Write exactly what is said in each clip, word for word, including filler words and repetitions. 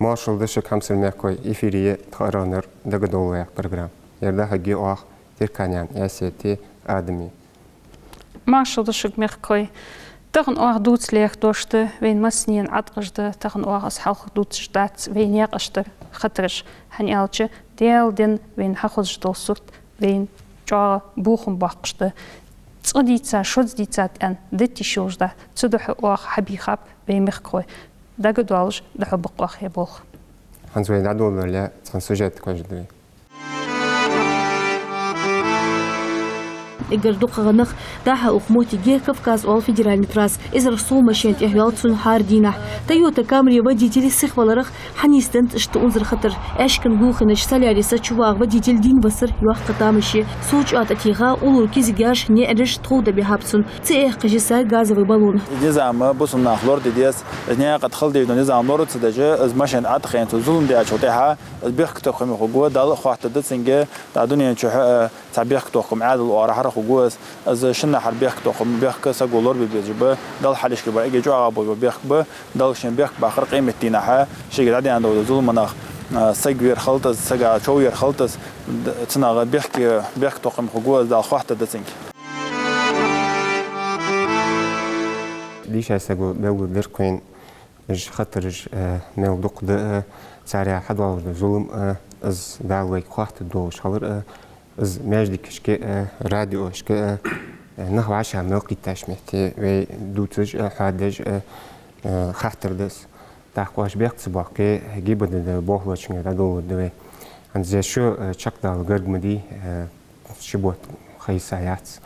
Маршал да шуга, хьамсара мехкахой, эфире я тха аргӀанара «Дагадовла» яха программа. Ер дӀахьоргья оаха Терканаькъан Аьсети Адами. Маршал да шуга, мехкахой. Тахан оаха дувца лаьрхӀа дош да, вайна массанена Ӏаткъаш да, тахан оаха из хьалха дувцаш дац, вай наькъаш тӀара хатараш. ХӀана аьлча, Даьла денна вайна хьахозаш дола сурт вайна чӀоагӀа бохам боаккхаш да. Цкъа дийца, шозза дийца аьнна, детташ йолаш да. Цудухьа оаха хьабийхаб вай мехкахой. Дагадоалаш, дӀахьоргба оаха ер болх. ХӀанз вай дӀадоладале, цхьан сюжета кхоачашде вай. Эггара дукхагӀа нах дӀахьа укх моттиге «Кавказ» оал федеральни трасса. Эзар сов машен тӀехваьлар цун хӀара дийнахьа. «Тойота Камри» водитель сихваларах хьанийсденнад иштта унзара хатар. Аьшкан гулхенаш Соляриса чувагӀа водитель дийна висар йоккха тамаш я. Сов чӀоагӀа тӀатеха, уллув кизгаш, наӀараш тхов дӀабихьаб цун. Ца эккхаш я сай газовый баллон. Из низам бусалба наха лораде деза. Из наькъа тӀа хила дезаш дола низам лора ца деш, из машен Ӏатохайна цо зулам даьчул тӀехьагӀа, из бехктокхаме хургва, Далла а хоаттаргда цунга, дӀа дунен чухь а цхьа бехктокхам Ӏаьдал оарахьара хургва из. Из шиннахьара бехктокхам, бехк саго лорабе безаш ба, Далла хьалхашка бар эггара чӀоагӀа бола бехк ба, Далла шийна бехк баккхар къематдийнахьа, шийга дӀадаьнна дола зулам нах, а, саг вер хилда из, сага чов яр хилда из, д-, цунах бехк, бехктокхаме хургва из, Далла хоаттаргда цунга. Дийша саго белгалдир кхы, уж хатараш, э, мел дукха да, э, царех хьадоалаш дола зулам, э, из Дала вайга хоаттаргдолаш хилар, э, из маьждигашка, э, радиошка, э, э, нах вӀашагӀ мел кхийттача метте вай дувцаш, э, хьоадеш, э, э, хаттар да из. ТӀаккха оаш бехк ца боаккхе, ГИБДД болхлочунгара дӀадоладергда вай. ХӀанз шо, э, чакхдала гарга ма дий, э, ши бутт ха йисаяц.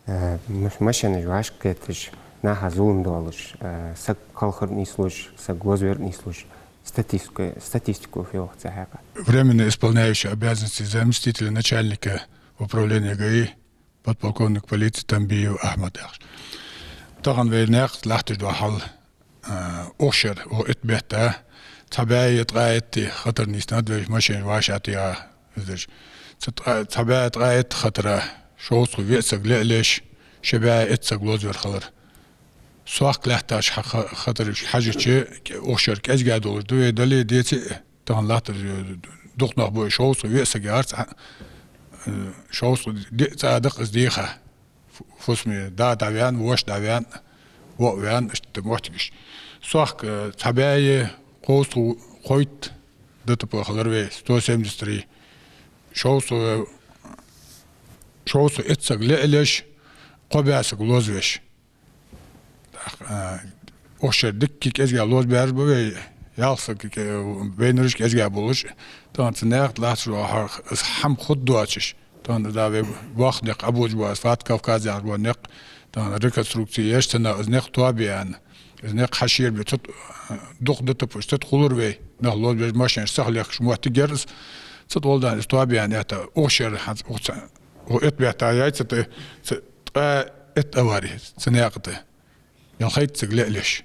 Э, м-, машенаш вӀашагӀкхеташ, наха зулам доалаш, э, саг кхалхар нийслуш, саг лозавер нийслуш, статистика, статистико фу йоах цу хьакъехьа? Временно исполняющий обязанности заместителя начальника управления ГАИ, подполковник полиции Тамбиев Ахьмад яхаш. Тахан вай наькъа тӀа латташ дола хьал, а, укх шера, укх итт бетта, цхьа бӀаь е ткъаь итт хатар нийсденнад вай машенаш вӀашагӀтеха, из деш. Цхьа ткъа-, цхьа бӀаь ткъаь итт хатара шовзткъеи виъ саг лелаеш, ши бӀаь итт саг лозавер хилар. Сохка лаьттача ха-, ха-, хатарашка хьажача, укх шера кӀезига долаш да вай, дале а, деце а, тахан латтар, э, дукха нах ба, шовзткъеи виъ саг яр цхьа, э, шовзткъеи диъ цӀа да-кх из деха. Фу-, фусаме да дӀаваьнна, воша дӀаваьнна, воӀ ваьнна, иштта моттигаш. Сохка, э, цхьа бӀаь кховзткъеи кхойтта ДТП хилар вай, сто семьдесят три. Шовзткъеи, шовзткъеи итт саг лелаеш, кхо бӀаь саг лозавеш. ТӀаккха, а, укх шера дикка кӀезига лозабаьраш ба вай, ялх саг кӀе-, вайнараш кӀезига болаш. Тахан цу наькъа тӀа латташ дола хьал, из хӀама хургдоацаш. Тахан да вай боккха никъ Ӏобожабу аз, «Фат Кавказ» яхаш бола никъ. Тахан реконструкци еш цунах, из никъ тоабе аьнна. Из никъ хьашерабе, цу тӀа, дукха ДТП-ш цу тӀа хулар вай. Нах лозабеш, машенаш сахьлехкаш моттиг яр из. Цу тӀа гӀолла даьнна из тоабе аьнна, это укх шера хӀанз, укх цу, укх итт бетта яьй цу тӀа, цу ткъаь итт авари цу наькъа тӀа. Ялхайтта саг лелаеш.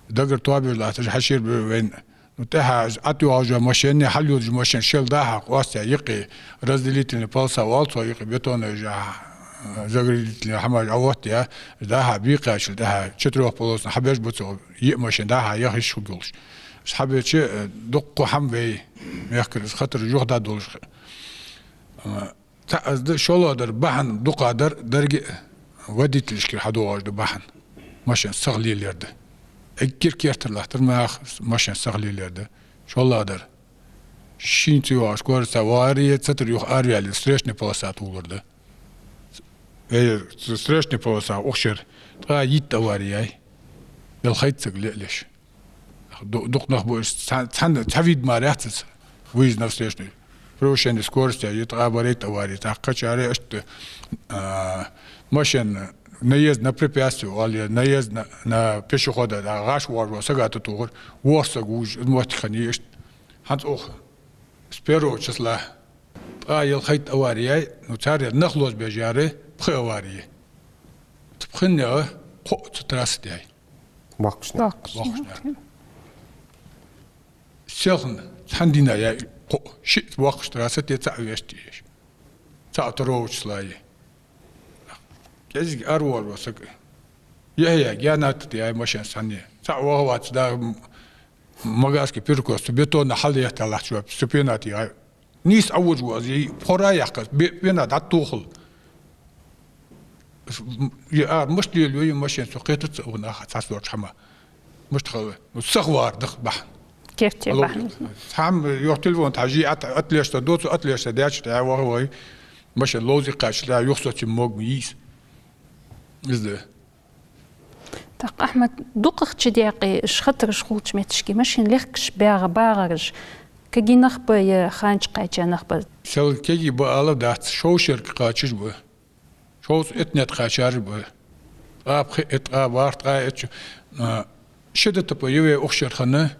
Дагара тоабеш латташ хьашерабе вайна. Ну, тӀехьа ӀатӀайоагӀаш йола машен, хьалйодаш машен шел дӀа-хьа къоастаяь юкъе, разделительная полоса оал цох юкъе, бетонный жа, заградительный хӀамаш Ӏооттаяь, дӀа-хьа бийкъачул тӀехьа четырёхполосный хьабеш ба цо, йиъ машен дӀа-хьа яха йиш хургйолаш. Уж хьабеча, э, дуккха хӀама вай мехкара, из хатар юха дӀадолаш. Э, цхьа из да, шоллагӀдар бахьан дукхагӀдар, деррига а водителашкара хьадоагӀаш да бахьан. Машен сахлелаяр да. Эггара кертера латтар ма яхий, машен сахлелаяр да. ШоллагӀдар. Шийна цӀи йоагӀаш скоростьца вагӀаре, цу тӀара юха араваьле, встречная полоса тулар да. Э, цу встречная полоса укх шера ткъаь итт авари яьй. Ялхайтта саг лелаеш. Ду-, дукха нах ба уж, цхьа-, цхьан-, цхьа вид мара яц из, выезд на встречную. Превышение скорости, е ткъаь барайтта авари, тӀаккха кхычар иштта, а, машен, наезд на препятствие, оал, е наезд на, на пешехода, да, гӀаш воагӀаш вола сага тӀатохар, ворхӀ саг вувш, из моттиг хиннай иштта. ХӀанз укх, с первого числа, ткъаь ялхайтта авари яьй, ну, царех нах лозабеш яр пхи авари. Цу пхеннех кхоъ цу трасса тӀа яьй. Боккхача наькъа. Боккхача наькъа. Селхан цхьан дийнахьа яьй кхоъ, шиъ боккхача трасса тӀа, цаӀ вешта тӀа еш. ЦаӀ второго числа яьй. КӀезига аравоагӀаш вола саг. Яхьъя, Гаьна тӀа яьй машен цхьанне. ЦаӀ ваха вац, да, м-, Магаски перекос, цу бетона хьалъетталахь чу, цу пенати гӀай. Нийса Ӏовужа ва аз, и пхьора яьккха, бе-, пена дӀатохал. Е ара мишта лелаю машен, цо кхетац а вон аха цхьа сорча хӀама. Мишта хала. Ну, сахвар дах бахьан. Керте бахьан. Цхьа хӀама йоах телефон тӀа хьажий, ат-, атлешта доцу, атлешта дяча тӀа ваха вай. Машен ловзи кхаьча, юхсоци мог ма йийс. Из да. ТӀаккха, Ахьмад, дукхагӀча даькъе, уж хатараш хулача метташка машен лехкаш баьгӀа багӀараш кегий нах ба е ханча кхаьча нах ба? Сел кегий ба ала дац, шовшерка кхаьчаш ба. Шовзткъа итт нет кхаьчараш ба. Ткъаь пхи, ткъаь барх, ткъаь итт шу. А, ши ДТП я вай укх шера хинна,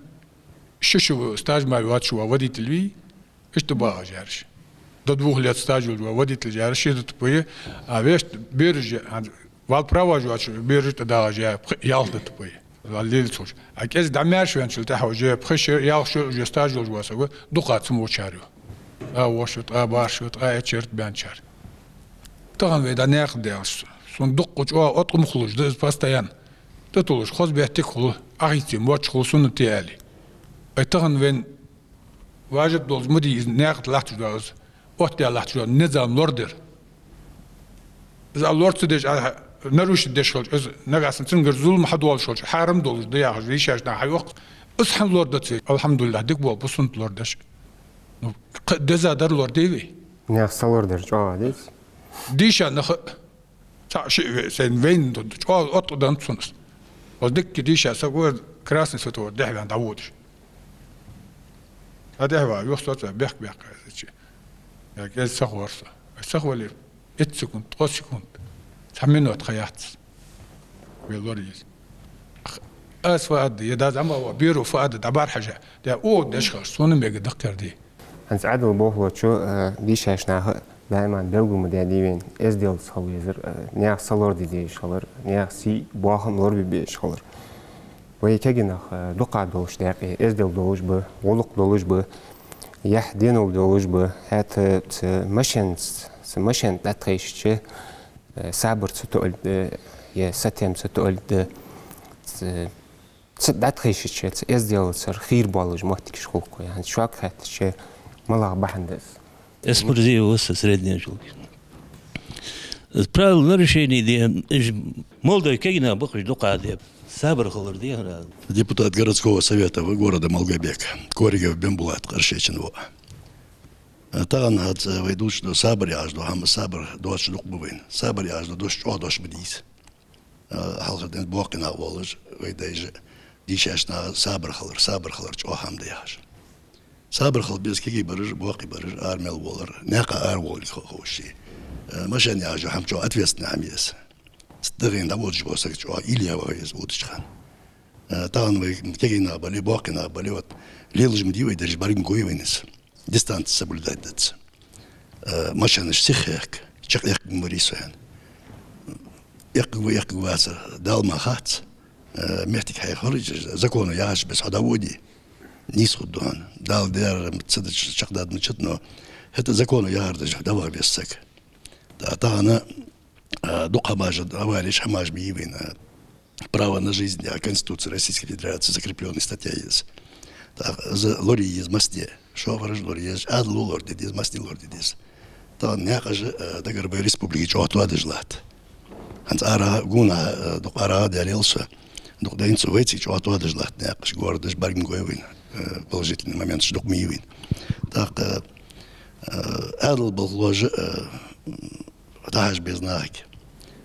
ши шу стаж мара йоацаш вола водитель вий, иштта багӀаш яраш. До двух лет стаж йолаш вола водитель яраш, ши ДТП я, а вешта бераш я, а, вал права йоацаш бераш тӀадагӀаш я, пхи-, ялх ДТП я. Вал лелац хулаш. А кӀезига дӀамаьрша венначул тӀехьа уже пхи шу, ялх шу уже стаж йолаш вола саг, дукха ца мочар ю. Ткъаь ворхӀ шу, ткъаь барх шу, ткъаь итт шу баьнначар. Тахан вай дӀа наькъа делаш. Сона дукха чӀоагӀа оттам хулаш да из постоянно. ТӀатулаш, хоза беттиг хул, Ӏохайце моч хул суннате аьле. Ай тахан вайна важиб долаш ма дий из наькъа тӀа латташ дола из. Оттадаь латташ дола низам лорадар. Из а лора ца деш, а нарушить деш хилча, из нагахьа санна цунгара зулам хьадоалаш хилча, хьарам долаш да яхаш, дийшача наха хьайоах. Из хӀана лорадац вай? Алхьамдулиллахь, дика болх ба суннат лорадеш. Ну, кхы деза дар лораде вай. Наьха са лорадар чӀоагӀа деза. Дийша нах а, цхьаъ-шиъ ве-, сайна вайна ду-, чӀоагӀа оттадаьннад сона из. Оз дикка дийша саг ва, красный светофор дехьаваьнна дӀаводаш. ДӀадехьаваь, юхсоца бехк-бехк хезачи. Я кӀезига сахвар со. Ай сахвале, итт секунд, ткъо секунд, цхьа минот ха яц. Вай лорае еза. Аз фу аргда, е дас Ӏама ва, беро фу аргда, дӀабӀарахьажа. Де, о, деш хаш, сона мегаргда кхер де. ХӀанз Ӏаьдала болхлочо, э, дийшача наха даиман белгал ма даьдий вайна, эзделца хила везар, э, наьха са лораде дезаш хилар, наьха сий, боахам лорабе безаш хилар. Вай кегий нах, э, дукха долаш даькъе, эздел долаш ба, гӀулакх долаш ба, яхь денал долаш ба, хӀаьта цу машенца, цу машен тӀа дӀатхайшача, э, сабар ца тоалургда, е сатем ца тоалургда, цу, цу дӀатхайшача, цу эзделацара хийра болаш моттигаш хул-кх вай. ХӀанз шуга хаьттача, малагӀа бахьан да из? Экспертиза ва са средняя школа. Правила нарушений де, уж молодой кегий нах ба-кх уж дукха де. Сабар хилар дехар. Депутат городского совета ва города Малгобека, Коригов Бембулат, Къаршечен воӀ. Тахан хӀанз вай дувцаш дола сабар яхаш дола хӀама, сабар доацаш дукха ба вайна. Сабар яхаш дола дош чӀоагӀа дош ба дийца. Хьалхарча дийнахьа боккхий нах волаш, вай дайша, дийшача наха сабар хилар, сабар хилар чӀоагӀа хӀама да яхаш. Сабар хила беза кегий бараш, боккхий бараш, ара мел волар, наькъа ара волга хо-, ховш. Э, машен яхаш йола хӀама чӀоагӀа ответственный хӀама я из. Ц-, дагӀийна дӀаводаш вола саг чӀоагӀа уйла е ваха веза водача хана. Э, тахан вай кегий нах бале, боккхий нах бале, вот, лелаш ма дий вай, дерригаш бӀаргагой вайна из. Дистанци соблюдать дац. Э, машенаш сиха хехка, чакхъяьккхаргма варий со аьнна. Эккхаргва, эккхаргвацар, Далла мара хац. Э, моттиг хьайх хилча, законо яхача беса хьо дӀаводе, нийса хургда хьона. Дала дера ца дича, чакхдаргда мичад, но хӀаьта законо яхар деш хьо дӀаваха веза саг. ТӀа-, тахан, э, дукха хӀамаш, авареш, хӀамаш ма йий вайна. Право на жизнь, а, Конституции Российской Федерации закреплённая статья я из. ТӀаккха из лорае еза массане. Шофераш лорае еза, Ӏаьдало лораде деза, массане лораде деза. Тахан наькъаш, э, дагара вай республике чӀоагӀа тоадеш латт. ХӀанз арахьа, гонахьа, э, дукха арахьа а даьлла со. Дукха дайна со, вайцига чӀоагӀа тоадеш латт наькъаш, городаш бӀаргагой вайна, э, положительный моменташ дукха ма йий вайна. ТӀаккха, э, Ӏаьдала болхлоша, э, дӀахьажа беза нахага.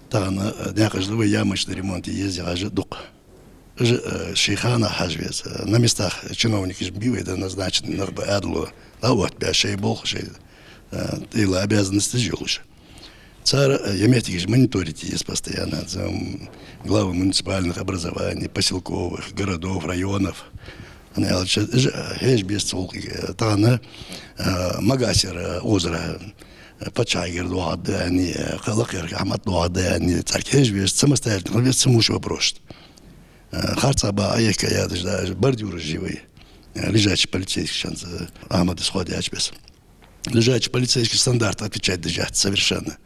Тахан, э, наькъаш да вай ямочный ремонт е еза яхаш дукха. Уж, э, ший ханахьа хьажа веза. Э, на местах чиновникаш ма бий вай, да назначенный нах ба Ӏаьдало. ДӀаоттабаь шоай болх, шоай, э, тӀайола обязанносташ йолаш. Цар, э, е моттигаш мониторить е еза постоянно. Зам главы муниципальных образований, поселковых, городов, районов. ХӀана аьлча, уж, э, хьежа беза цу гӀулакхага, э, тахан, э, Магасера, э, озера, э, паччахьагара доагӀаргда аьнна, э, кхы лакхера Ахьмад доагӀаргда аьнна, царга хьежа веза, самостоятельно хила веза, ца муш вопросашта. Э, харцахьа баха Ӏоехка ядаж да, бордюраш я вай. Э, лежачий полицейский шанца, э, Ахьмада схо даьча беса. Лежачий полицейский стандарт отвечать деш яц совершенно.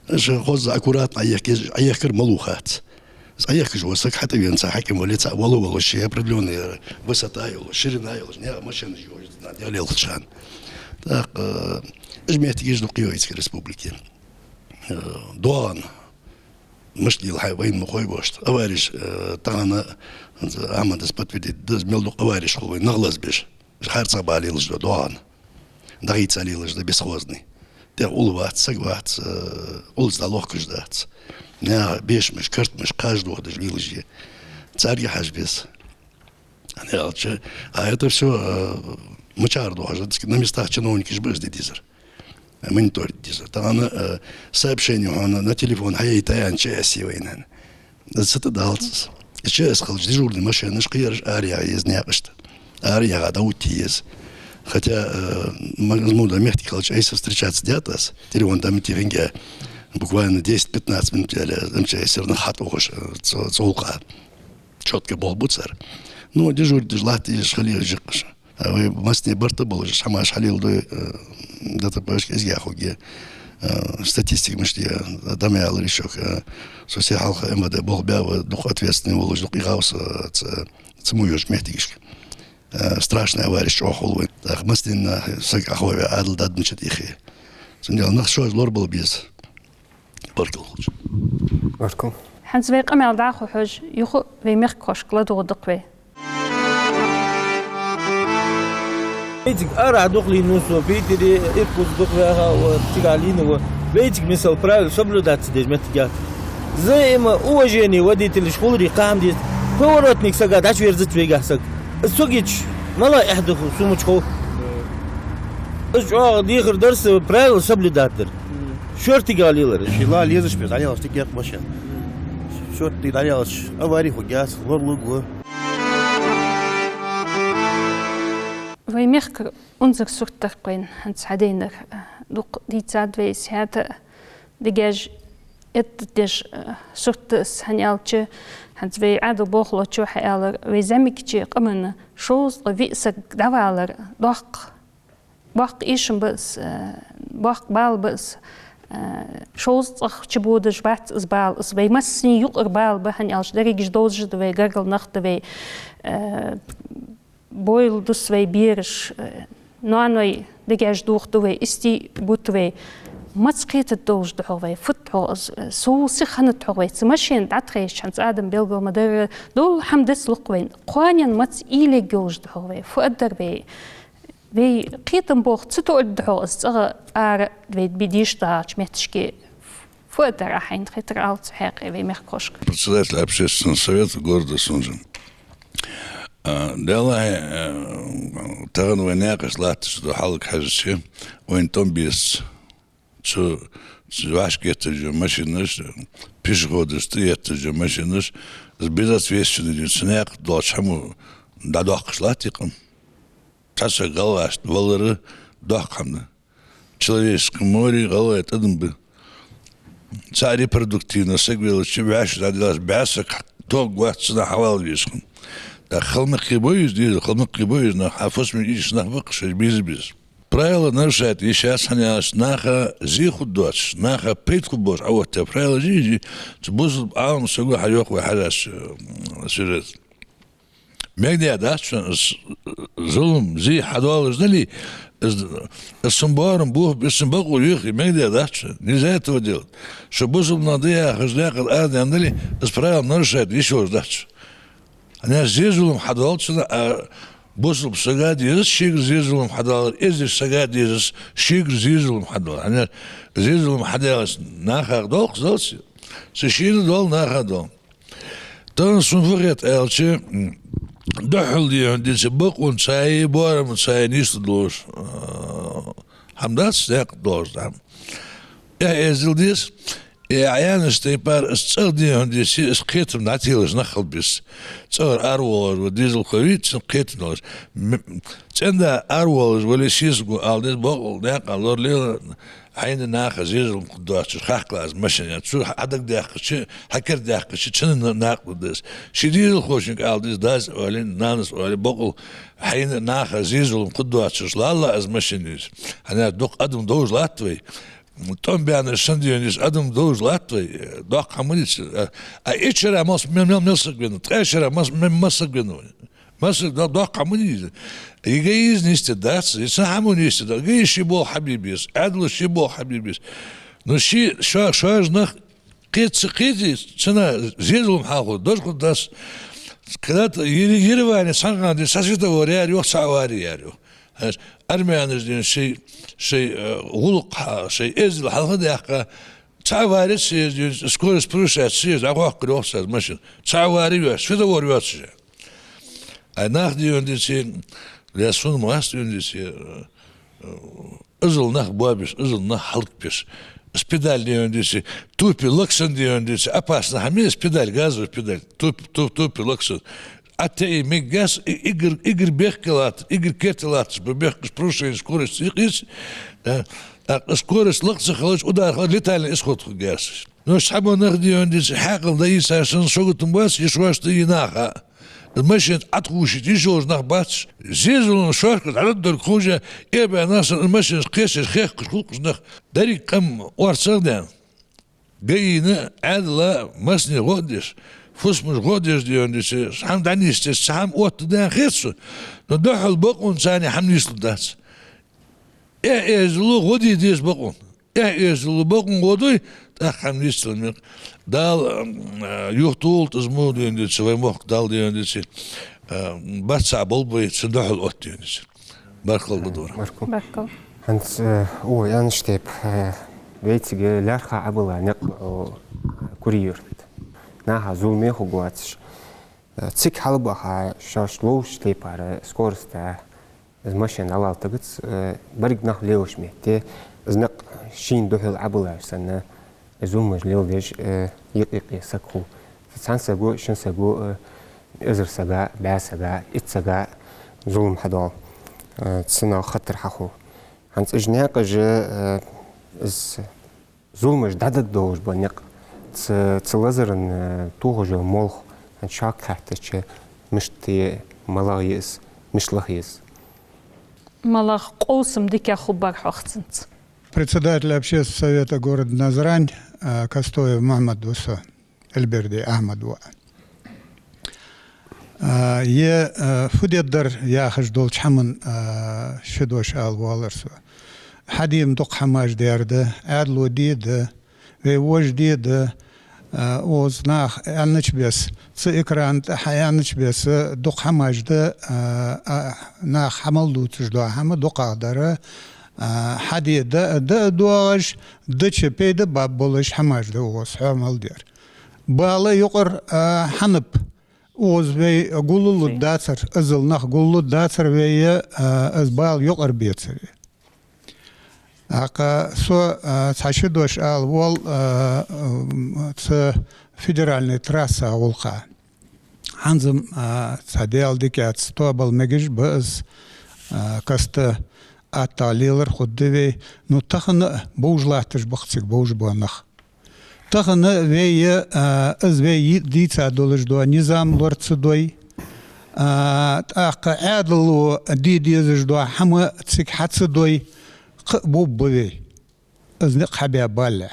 Уж хоза аккуратно Ӏоехка, Ӏоехкар малув хац. Цхьа ехкаш вола саг хьатӀавена цхьа хьаким вале, цхьа вало-вало, ший определённая высота йолаш, ширина йолаш, наькъа машенаш йолаш, дӀалелхача хана. ТӀаккха, э, уж моттигаш дукха я вай Ойцкий республике. Э, доагӀа, мишта лела хьай вайна ма хой бошт. Авареш, э, тахан Ахьмадас подтвердить даьд, мел дукха авареш хул вайна нах лазабеш. Харцахьа баха лелаш да доагӀа. ДӀахийца лелаш да бесхозный. ТӀехьа улл вац, саг вац, э, уллаца дӀалохкаш дац. Наьха бешамаш, картамаш кхаж дохадеш лелаш я. Царга хьажа беза. ХӀана аьлча, а это всё, э, мичара дохаш да, на местах чиновникаш ба из де дезар. Мониторить дезар. Тахан, э, сообщени хьона на телефон хьаяйта аьнна ЧС я вайна. Из ца тӀадаллалца. ЧС хилча дежурный машенаш кхераш араяха еза наькъашта. Араяха дӀаотта еза. Хотя, э, м-, мо да моттиг хилча, айса встречаться даьд аз. Телефон дӀа ма техинге. Буквально десять-пятнадцать минут яле, МЧС-ера нах хьатӀаухаш, э, цу-, цу гӀулакха. Чётко болх бу цар. Ну, дежурить деш латта езаш хила еза жикхаш. А вай массане барт а болаш, хӀамаш хьалеладу, э, ДТП-шка из яхуге, э, статистика мишта я, дӀа ма аллара ишшо, э, со се хьалха МВД болх баь ва, дукха ответственный волаш, дукха игӀав со, э, ц-, цу мо йолча моттигашка. Э, страшный авареш чӀоагӀа хул вайна. ТӀаккха массанена саг Ӏохайна Ӏаьдал даьд мича тӀехьа. Цудухьа нах шоаш лорабала беза. Баркал хилда. Баркал. ХӀанз вай къамаьл дӀахо хьожаш, юха вай мехкахошка ладувгӀаргда-кх вай. Вайцига арахьа дукха лийннав со, Питере, Иркутске дукха ваьха ва, цигахьа лийннав. Вайцига, масала, правила соблюдать ца деш моттиг яц. Взаимоуважение водителашта хулар кхы хӀама деза. Поворотник сага дӀачуверзац вайгахьа саг. Из ца гича, мала эхь да хов, сона мича хов. Из чӀоагӀа дехар дар са правила соблюдать дар. Шортига лелар. Ший ла лезаш беза, дӀаделхаш дика яц машен. Шортига дӀаделхаш, авари хургьяц, лоралургва. Вай мехкара унзара сурт дар-кх вайна хӀанз хьадайнар. Дукха дийцад вай, схьата дегаш эттадеш, э, сурт да из, хӀана аьлча, хӀанз вай Ӏаьдала болхлочо хьааьлар, вай зӀамигача къаман шовзткъа виъ саг дӀавалар доккха боккха эшам ба из, э, боккха бала ба из, э, шовзткъах чубодаш бац из бала, из вай массане юкъара бала ба, хӀана аьлча дерригаш довзаш да вай, гаргара нах да вай, э, бойла дус вай бераш, э, ноаной дегаш дохаду вай, истий бут вай. Маца кхетаргдолаш да-хьогӀ вай, фуд-хьогӀ из, э, сов сиха хиннад-хьогӀ вай, цу машен дӀатӀахайча хӀанз адам белгал ма дарра, дола хӀама дицлу-кх вайна, кхоанен маца уйла ергйолаш да-хьогӀ вай, фу аргдар вай. Вай кхетам болх ца тоъаргда-хьогӀ из цӀагӀа ара вай бе деш доагӀача метташка. Фу аргдар Ӏа хьайна хетар, ала цу хьакъехьа вай мехкахошка. Председатель общественного совета города Сунжем. А, Даьллахьа, а, тахан вай наькъаш латташ дола хьал хьежача, вайна тӀом безац. Цу, цу вӀашагӀкхеташ йола машинаш, пешеходашта тӀаетташ йола машинаш, из безответственный, цу наькъа долча хӀамо дӀадоаккхаш латт из къам. Цхьа саг гӀалгӀашта валар доккха хӀама да. Человеческом море гӀалгӀай тӀадам ба. Цхьа репродуктивно саг велча, вӀаши дӀаделаш, бӀаь саг тог вац цунах хьавала везаш хинна. ТӀаккха хала ма кхебой из дезал, хала ма кхебой из нах, хьа фусаме ийша нах ба-кх уж, беза беза. Правила нарушать еш яц, хӀана аьлча наха зе хургдоацаш, наха пайда хургболаш Ӏооттаяь правилаш я уж. Цу бусалба Ӏалам саго хьайоах вай хьажача, м, сюжет. Мегаргдац шоана из зулам, зе хьадоалаш дале, из, из сона боарам бохаб, из сона бокъо йоахе, мегаргдац шоана. Нельзя этого делать. Шо бусалба нах да яхаш, даькъала арадаьнна дале, из правила нарушать еш йолаш дац шо. ХӀана аьлча зе-зулам хьадоал шоана, а бусалба сага дезац шийгара зе-зулам хьадалар, эздий сага дезац шийгара зе-зулам хьадалар. ХӀана аьлча зе-зулам хьадаьлча нахах доал-кх из, доаллац? Цу шийна доал, наха доал. Тахан сона фу хет аьлча, м, духхьал дехьа дийца бакъонцаи боарамцаи нийслургдолаш, а, хӀама дац, декъа долаш да хӀама. Эхь-эздел деза, э, Ӏаянаш тайпара из цӀагӀа дехьа дийца, из кхетам дӀателаш нах хила беза. ЦӀагӀара аравоалаш ва дезалхо вий, цунна кхетам долаш. М-, цӀен-да аравоалаш вале, сесаго ала деза, бокъонца наькъа лоралела, хьайна наха зе-зулам хургдоацаш хьакхала из машен. Цо хьадагадоаккхача, хьакердадаьккхача, цунна накъадаргда из. Ший дезалхочунга ала деза, дас оале, нанас оале, бокъонца хьайна наха зе-зулам хургдоацаш лалла из машен из. ХӀана аьлча дукха адам довш латт вай. тӀом баьннар санна, дий хьона, из адам долаш латт вай, доккха хӀама дий из. А, а итт шера мел, мел, мел, мел саг венав, ткъаь шера мел, мел, мел саг венав. Масала, доккха хӀама дий из. Эгоизм нийсдергдац, из цхьа хӀама нийсдергдац. Эгоизм ший болх хьабе беза, Ӏаьдало ший болх хьабе беза. Но ший, шо-, шоаш нах кхета ца кхете, цунах зе-зулам хьахул, дожхуд дац. Когда-то Ер-, Ереване цхьан хана дий цхьа светофор яр йоах, цхьа авари яр йоах. Хьажа, армянаш, дий хьона, шоай, шоай, э, гӀулакх хьа, шоай эздел хьалха даьккха, цхьа авари ца еза, дий хьона, скорость превышать ца еза, дӀавоаккхар йоах цар машин. Цхьа авари йоацаш, светофор йоацаш. Ай нах, дий хьона, деций, ле, сона массане, дий хьона, деций, э, э, иззал нах боабеш, иззал нах хӀалакбеш. Из педаль, дий хьона, деций, тупе лакха санна, дий хьона, деций, опасный хӀама я из педаль, газовый педаль, туп-, туп-, тупе лакха санна. ТӀатеӀе мегаш, и-, эггара, эггара бехке латт-, эггара керте латташ ба бехкаш, превышение скорости юкъе еза, э, тӀаккха скорость лакха ца хилча, удар хилча, летальный исход хургьяц. Но цхьабола нах, дий хьона, деций, хьаькъал дӀаийцар санна, саготам боац, е шоашта, е наха. Из машен тӀатухаш йиш йолаш нах бац. Зе-зулам шоашка дӀадоаладергда ховш, э, баь нах санна, из машенаш кхераш, хехкаш, хулкхаш нах. Деррига къам орцагӀдаьнна, ГАИ-на, Ӏаьдала, массане гӀо а деш, фусамаша гӀо а деш, дий хьона, деций, хӀама дӀанийсдеш, цхьа хӀама оттадаьнна хет сона, но духхьал бокъонца царна хӀама нийслургдац. Эхь-эздел гӀо де деза бокъонца. Эхь-эздел бокъонца гӀо дой, тӀаккха хӀама нийсдергда. Дала, м, а, юхатохалда из мо, дий хьона, деций, вай мохк Дала, дий хьона, деций, а, бац цхьа болх бой, цун духхьал отта, дий хьона, деций. Баркал, Дора. Баркал. Баркал. ХӀанз, э, о, аьннача тайпара, э, вайцига лаьрххӀа Ӏобилла никъ, о, Кури-Юрт. Наха зуламе хургвоацаш. Э, цига хьалбаха шоаш ловча тайпара скоростта, из машен дӀалалийтаргьяц, э, берригаш нах лелача метте, из никъ шийна духьал Ӏобиллар санна, зуламаш леладеш, э, юкъ-юкъе саг хул. Цхьан саго, шин саго, э, эзар сага, бӀаь сага, итт сага зулам хьадоал, э, цунах хаттар хьахул. ХӀанз уж наькъаш, э, из зуламаш дӀадергдолаш бола никъ, цу, цу лазара, э, тохаш йола молха, хӀанз шуга хаьттача, мишта я, малагӀа я из, мишта лаха еза? МалагӀа къовсам дикагӀа хургбар хьох цунца? Председатель общественного совета города Назрань, а, Костоев Мухьмад ва со, Эльбердиев Ахьмада воӀ. А, е, а, фу дергдар яхаш долча хӀаман, а, ши дош ала воаллар со. Хьадена дукха хӀамаш даьр да, Ӏаьдало де да, вай вож де да, а, укхаза наха аьннача беса, цу экрана тӀа хьааьннача беса, дукха хӀамаш да, а, а, наха хьамал дувцаш дола хӀама дукхагӀдар, а, хьаде да, да а доагӀаш, дича пайда баь болаш хӀамаш да укхаза хьоамал даьр. Бала юкъара, а, хьанап, укхаза вай гуллуш дацар, иззал нах гуллуш дацар вай, а, из бала юкъара бецаре. ТӀаккха со, а, цхьа ши дош ала воал, а, м, цу федеральни трасса гӀулакха. ХӀанз-м, а, цхьа Даьла дикаца тоабал мегаш ба из, а, каста аттагӀа лелар хургда вай. Ну, тахан а бовш латташ ба-кх цига бовш бола нах. Тахан вай, а, из вай йи-, дийца долаш дола низам лора ца дой, а, тӀаккха Ӏаьдало де дезаш дола хӀама цига хьа ца дой, кхы а бовргба вай. Из никъ хьабаь балалехь.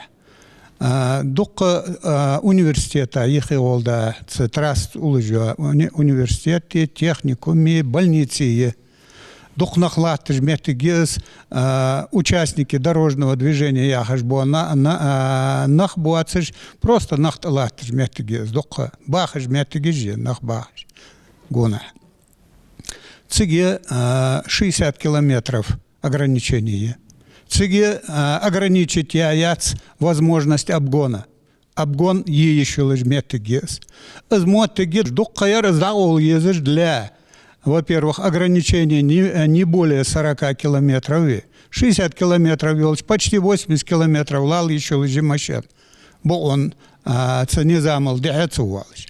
А, дукха, а, университета, йиххьегӀолла да цу трасса уллаш йола уни-, университети, техникуми, больници я. Дукха нах латташ моттиг я из, а, участники дорожного движения яхаш бола на-, на-, а, нах боацаш, просто нах тӀалатташ моттиг я из. Дукха бахаш моттигаш я, нах бахаш гонахьа. Цига, а, шестьдесят километров ограничение я. Цига, а, ограничить яь яц возможность обгона. Обгон е йиш йолаш моттиг я из. Из моттиг я дукха яр из дӀакъовла езаш для, во-первых, ограничение не, не более сорока километров я. Шестьдесят километров йолча, почти восемьдесят километров лала йиш йолаш я машен. Бокъонца, а, цу низамал дехьа ца воалаш.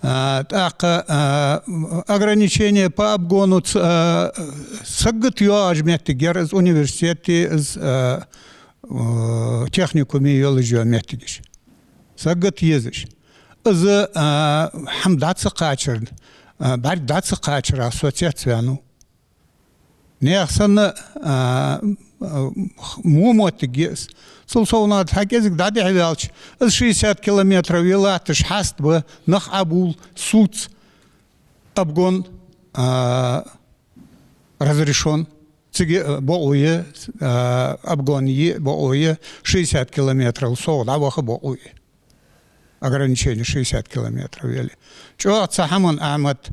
А, тӀаккха, а, ограничение по обгону ц-, а, сагота йоагӀаш моттиг яр из университети, из, а, э, техникуми йолаш йола моттигаш. Сагота езаш. Из, а, хӀама дӀа ца кхачар, а, бӀарг дӀа ца кхачарах со цецваьннав. Наьха санна, а, а, во моттиг я из. Цул совгӀа, хьа кӀезига дӀадехьаваьлча, из шестьдесят километров е латташ хьаст ба, нах Ӏобувл, сувц, обгон, а, разрешён. Цига, а, бокъо я, а, обгон е бокъо я, шестьдесят километрал совгӀа дӀаваха бокъо я. Ограничени шестьдесят километров яле. ЧӀоагӀа цу хӀаман, Ахьмад,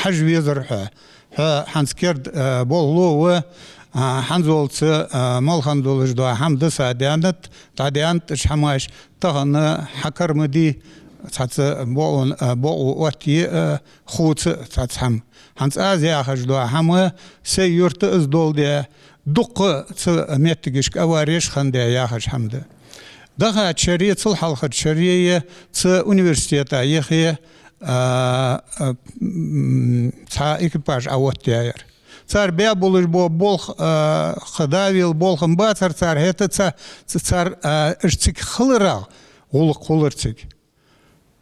хьажа везар хьо. Хьо хӀанз керда, а, болхло ва, а, хӀанзалца, а, малхан долаш дола хӀама даса даьннад, дӀадаьннад уж хӀамаш, тахан хьа кара ма дий, цхьацца бокъо, а, бокъо оттае, а, хувца цхьацца хӀама. ХӀанз аз яхаш дола хӀама, сай юрта из дола де, дуккха цу моттигашка авареш хинна де яхаш хӀама да. Даха шера, цул хьалхара шера я цу университета юхе, а, а, м, цхьа экипаж Ӏооттаяьяр. Цар баь болаш бола болх, а, кхы дӀавелла болх-м бацар цар, хӀаьта ца, ца, цар, а, уж цига хиларах гӀулакх хулар цига.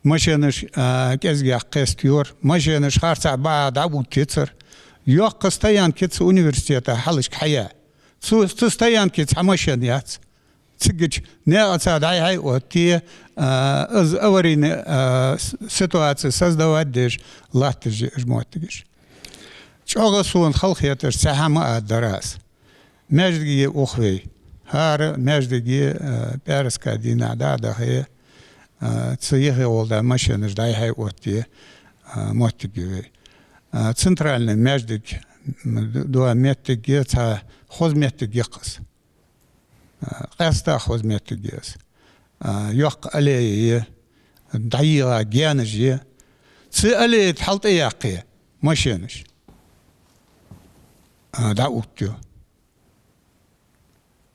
Машенаш, а, кӀезигагӀа кхестайора, машенаш харцахьа баха дӀаоттаяцар. Йоккха стоянка я цу университета хьалхашка хьаяь. Цу, цу стоянке цхьа машен яц. Цигача наькъаца дӀай-хьай оттае, а, из аварийни, а, с-, ситуаци создавать деш латташ я уж моттигаш. ЧӀоагӀа сона халахеташ цхьа хӀама а дар аз. Маьждиге ух вай. ХӀара маьждиге, а, пӀаьраска дийнахьа дӀа а дахе, а, цу юхе гӀолла да машенаш дӀай-хьай оттае, а, моттиг я вай. А, центральни маьждиг, м, д-, дола моттиг я, цхьа хоза моттиг я-кх из. А, къаьстта хоза моттиг я из. А, йоккха аллея я, дӀайийгӀа гаьнаш я. Цу аллея тӀа хьалтӀаяккха машенаш, а, дӀаоттаю.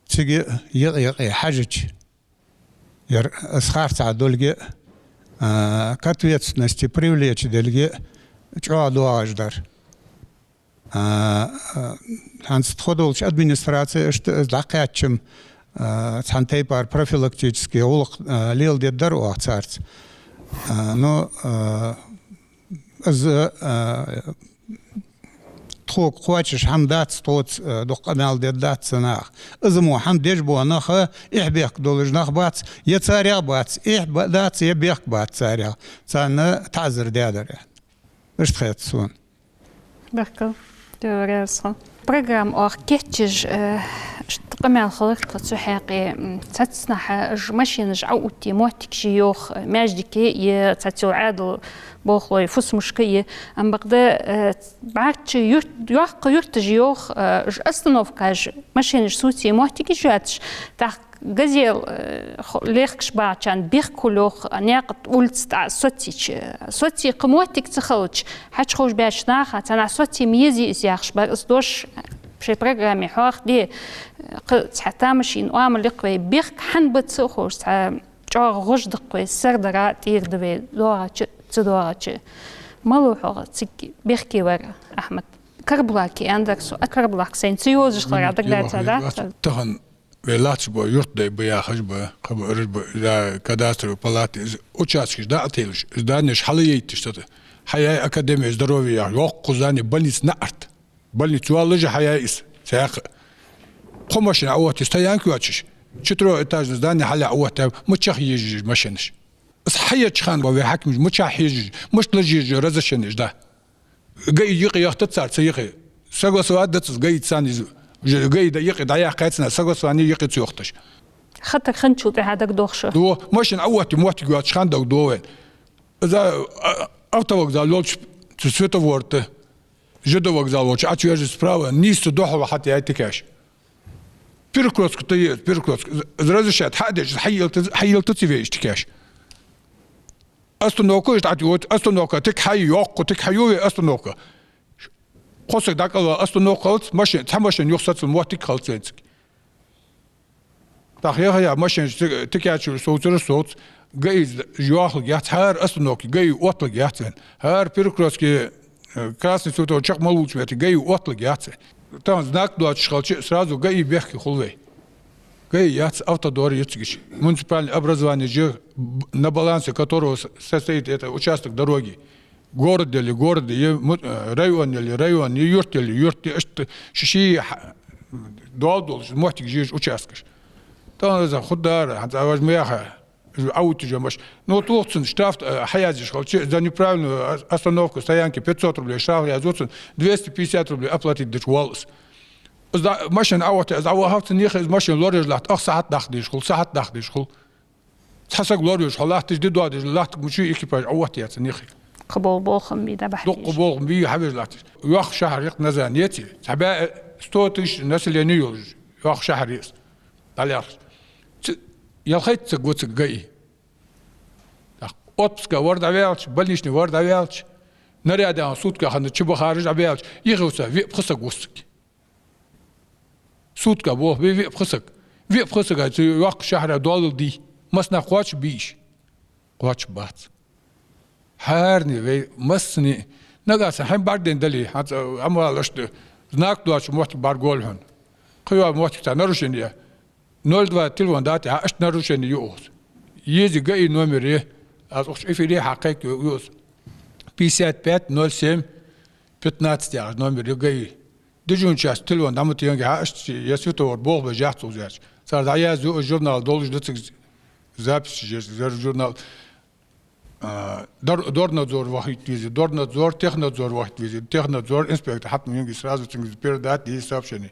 Цига юкъе-юкъе хьажача, ер из харцахьа долга, а, к ответственности привлечь долга чӀоагӀа доагӀаш дар. А, а, хӀанз тхо долча администраци иштта из дӀакхаьчача-м, а, цхьан тайпара профилактически гӀулакх, а, леладергдар оаха царца. А, но, а, из, а, тхога кхоачаш хӀама дац, тхоца, а, дукха къамаьл дергдац цу наха. Из мо хӀама деш бола нах, эхь-бехк долаш нах бац, е царех бац, эхь ба-, дац, е бехк бац царех. Царна таӀазар даьдар. Иштта хет сона. Баркал. Дела раьза хилва. Программа оаха кийчъеш, э, иштта къамаьл хилар тха цу хьакъехьа, м, цхьацца наха уж машенаш Ӏооттае моттигаш я йоах, э, маьждиге е цхьацца Ӏаьдала болхлой фусамашка е. Ам бакъда, э, бӀарчча юрт-, йоккха юрташ я йоах, э, уж остановкаш машенаш сувце моттигаш йоацаш, тӀаккха «Газель», э, хо-, лехкаш бахачарна бехк хул йоах, наькъа тӀа улица тӀа социйча. Соцае кхы моттиг ца хилча, хьачухьовш баьча наха, царна соцае ма езий из яхаш бар из дош шоай программе хьоахаде, кхы цхьа тамашийна оамал я-кх вай, бехк хӀана ба ца ховш, цхьа чӀоагӀа гӀож да-кх вай, сардара тӀера да вай, доагӀача, ца доагӀача. Малав хьога цига бехке вар, Ахьмад? Карабулаке аьннадар со, а Карабулак сайна ца йовзаш хиларах дагадоагӀа, да? Тахан вай латташ бола юртдай ба яхаш ба, кхы ба, ераш ба, да, кадастровый палата, из участкаш дӀа а телаш, из данеш хьалъяйташ, тата. Хьаяьй академия здоровья яха, йоккха здани, больница наӀарга. Больница йоаллаш а хьаяьй из, цхьаькха. Кхо машен Ӏооттае, стоянка йоацаш, четырёхэтажни здани хьалъяь Ӏооттаяьй, мичахьа езаш я машенаш? Из хьаеча хана ба вай хьакимаш, мичахьа езаш, мишта луш езаш разрешенеш да? ГАИ юкъе яхийта цар, ца юкъе. Согласовать дац из ГАИ царна из. Уже ГАИ да юкъе дӀаяьккхай царна, согласование юкъе ца йохийташ. Хатар хинначул тӀехьагӀа дагадох шо? До, машен Ӏооттае моттиг йоацаш хана дагадох вайна. Из, а, автовокзал йолча цу светофора тӀа, ЖД вокзал волча Ӏочувержаш справа, нийсса духьала хьатӀаяьй тикаш. Перекрёстка тӀа я, перекрёстка. Из, из разрешать хьа а деш, хьаелта, хьаелта ца веш тикаш. Остановка иштта ӀотӀаоттаю, остановка, тик хьайоаккх, тик хьайоаве остановка. Кхо саг дӀакӀалвала остановка хилац, машен, цхьа машен юха сацал моттиг хилац вайна цига. ТӀаккха яхаяь машенаш тикачура совцараш совц, ГАИ йоахалургьяц, хӀара остановке ГАИ отталургьяц вайна. ХӀара перекрёстке, э, красный цветок чакхмалуча метте ГАИ отталургьяц вайна. Тахан знак доацаш хилча, сразу ГАИ бехке хул вай. ГАИ яц, автодор я цига. Муниципальное образование же б-, на балансе которого с-, состоит этот участок дороги. Город яле город я, му-, э, район яле район я, юрт яле юрт я, иштта ши-ши хьа-, Доал долаш моттиг жижа участкаш. Тан за худара, хьан цаваж ма яха. Жу аутижа маш. Ну, тохцун штраф, э, хьаязъеш хилча, за неправильную ос-, остановку стоянки пятьсот рублей штраф язъю цун, двести пятьдесят рублей оплатить дича валас. Из да-, машин аватта, из ава хавцун нихе, из машин лореш лахт, ах сахьат дахдеш хул, сахьат дахдеш хул. Цхьа саг лореш хул, лахташ ди доадеш, лахт мучи экипаж аватта яц нихе. Кхыбол болхам би да бахтиш. Дукха болхам би хьавеш лахташ. Йох шахьар якх наза неци. Цхьа бе, э, сто тысяч население йолаш. Йох шахьар ес. Далярш. Ц-, ялхайт ца гуцаг гаи. Так, отпуска вар дӀаваьлча, больничный вар дӀаваьлча, наряда сутка хана чу бахараш дӀаваьлча, ихуца виъ пхи саг вуссаг. Сутка бох, виъ, виъ пхи саг. Виъ пхи саг, ай, цу йоккха шахьара доалал дий. Массанахьа кхоачаш бий уж? Кхоачаш бац. ХӀаране вай, массане, нагахьа санна хьай бӀаргадайна дале, хьанца, амма лашта, знак доацача моттиг бӀаргагол хьона. Кхыйола моттиг цхьа нарушение. Ноль два телефон дати, хьа, иштта нарушение ю укхаза. Еза гаи номер я, аз укх чу эфире хьакхайка ю, ю из. Пятьдесят пять ноль семь пятнадцать яхаш номер я гаи. Дежурный час телефон дӀа ма тенга, хьа, иштта я светофор болх беш яц укхаза яц. Цар дӀаязъю из журнал, долаш да цига запись, жер-, жер-, журнал. А, дор-, дорнадзор вахийта веза, дорнадзор, технадзор вахийта веза, технадзор, инспектор, хьатма юнги сразу цунга передать деза сообщение.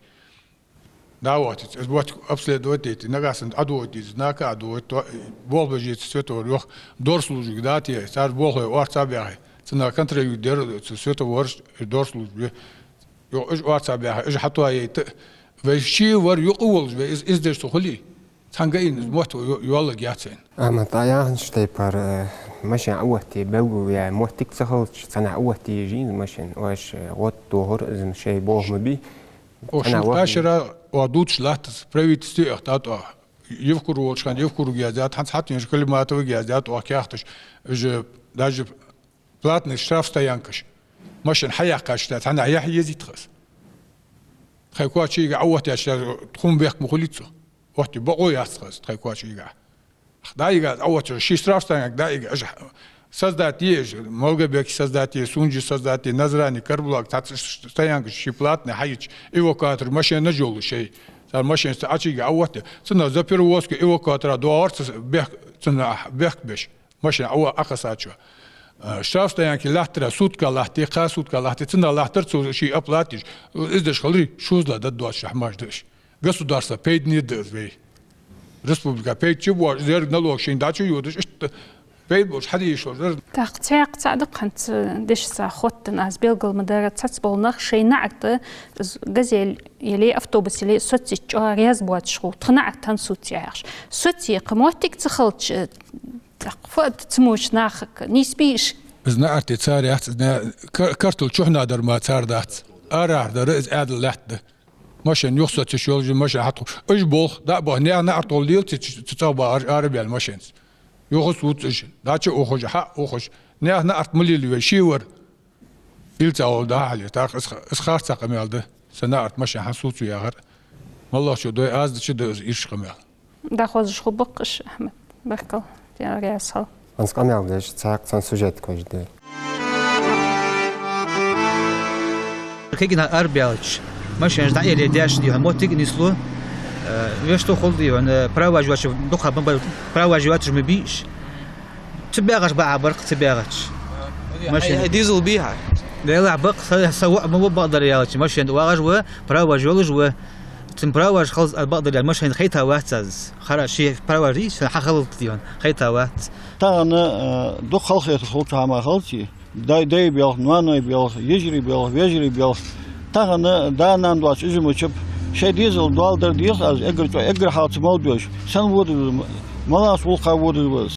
Да, вот, это, вот обследовать эти, нагасан адовать деза, знака адовать, то, болх беш яц светофор, йох, дорслужба, да, те, цар болхлой орца бяхе, цана контроль дер, ц-, светофор, дорслужба. Йо, уж орца бяха, уж хьатоайта, вай ши вар юкъа волаш, вай из, из деш цу хули. Цхьан гаин из мотт йо-, йоаллаг яц вайна. Ахьмад, Ӏа яхача тайпара, э, машин Ӏооттае белгалъяь моттиг ца хилча, цхьаннахьа Ӏооттае еза из машин, оаш, э, гӀод тохар, из шоай болх ма бий. Укх шин тӀашара оаха дувцаш латтац, правительстве а тӀатоа. Евкур волча хана Евкурга яздаьд, хӀанз хьатӀавенача Калиматовга яздаьд оаха каьхаташ, уж даже платный штрафстоянкаш. Машин хьаяьккхача, цхьаннахьа яхьа езийта хаз. Тхай коча йига Ӏооттаяьча, тхона бехк ма хулий цо. Оттае бокъо яц хаз, тхай коча йига. ДӀайига Ӏооттаяьча, ши штрафстоянка дӀайига, уж создать е уж, Малгобеке создать е, Сунже создать е, Назране, Карабулаке, цхьацца стоянкаш ши платный хьайича, эвакуатор машинаш йолаш шоай. Цар машинаш цу Ӏочу йига Ӏооттае. Цунна за перевозку эвакуатора доагӀар цу бехк, цунна бехк беш. Машин Ӏо-, Ӏокхаьчача. Э, штрафстоянке латтара сутка латте, кхо сутка латте, цунна латтар цо ший оплата деш. Из деш хиларе, шозлагӀа да доацаш хӀамаш да уж. Государство пайдане да из вай. Республика пайда чу боагӀаш, из еррига налог шийна дӀачу йодаш, иштта пайда болаш хьаде йиш йолаш да. ТӀаккха цхьаькха цхьа даккханца дешаца хоттан аз белгал ма дарра, цхьацца бола нах шоай наӀарга, з-, газель или автобус или социйта чӀоагӀа раьза боацаш хул, тха наӀарга тан соце яхаш. Соце кхы моттиг ца хилча, тӀаккха фу да цамогаш нахага, нийса бий уж? Из наӀарга тӀа цар яц, из на-, кар-, картол чухьнахьа дар мара цар дац. Арахьара дар из Ӏаьдал лаьтта да. Машин юха соцаш йолаш, машин хьатӀаху. Уж болх, дӀа а баха, наьха наӀарга тӀа лелац, цу, цу цӀагӀа баха, ара-, арабаьнна машинца. Юха соцаш уж, дӀачу ухаш, хьа ухаш. Наьха наӀарга ма лелае вай, ши вар. Ил ца гӀолла да хьале, тӀаккха из х-, из харца къамаьл да. Са наӀарга машин хьан соцу яхар. МоллагӀчо дой аз дича да из ирча къамаьл. ДӀахозаш хул баккхаш, Ахьмад. Баркал, Даьла раьза хилва. ХӀанз къамаьл деш, цхьаькха цхьан сюжет кхоачашде. Кегий нах арабаьлча, машинаш дӀаэре деш дий хьона, моттиг а нислу, э, вешта хул дий хьона, э, праваш йоацаш, дукха бан-, праваш йоацаш ма бий уж. Цу баьгӀача баха баркх, цу баьгӀача. Машин. Хьай, хьай дизел бий хьа? Делахь бакъ, са, са воӀ ма ва бакъдар аьлча, машин тӀа вагӀаш ва, праваш йолаш ва. Цун праваш халз а бакъдар аьлча, машин хайта вац аз. Хара ший праваш дий, сан хьахалалта дий хьона, хайта вац. Тахан, э, дукха халахетар хул цу хӀамах хилча. Дай, дай белха, ноаной белха, йижарий белха, вежарий белха. Тахан да-нана доацаш из мичаб, шоай дезал доал дар деза аз, эггара чӀоагӀа, эггара хьалха ца мел дош. Сенна водаш ва из, малагӀча гӀулакха водаш ва из.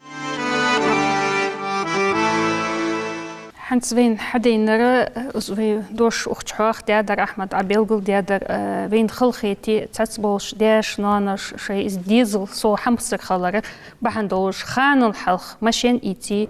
ХӀанз вайна хьадайнар, из вай дош укх чу хьоахадаьдар, Ахьмад, Ӏа белгалдаьдар, э, вайна халахете, цхьацца болаш даьш, ноанаш, шоай из дезал совгӀа хьамсара хилар бахьан долаш, ханал хьалха машен ийце,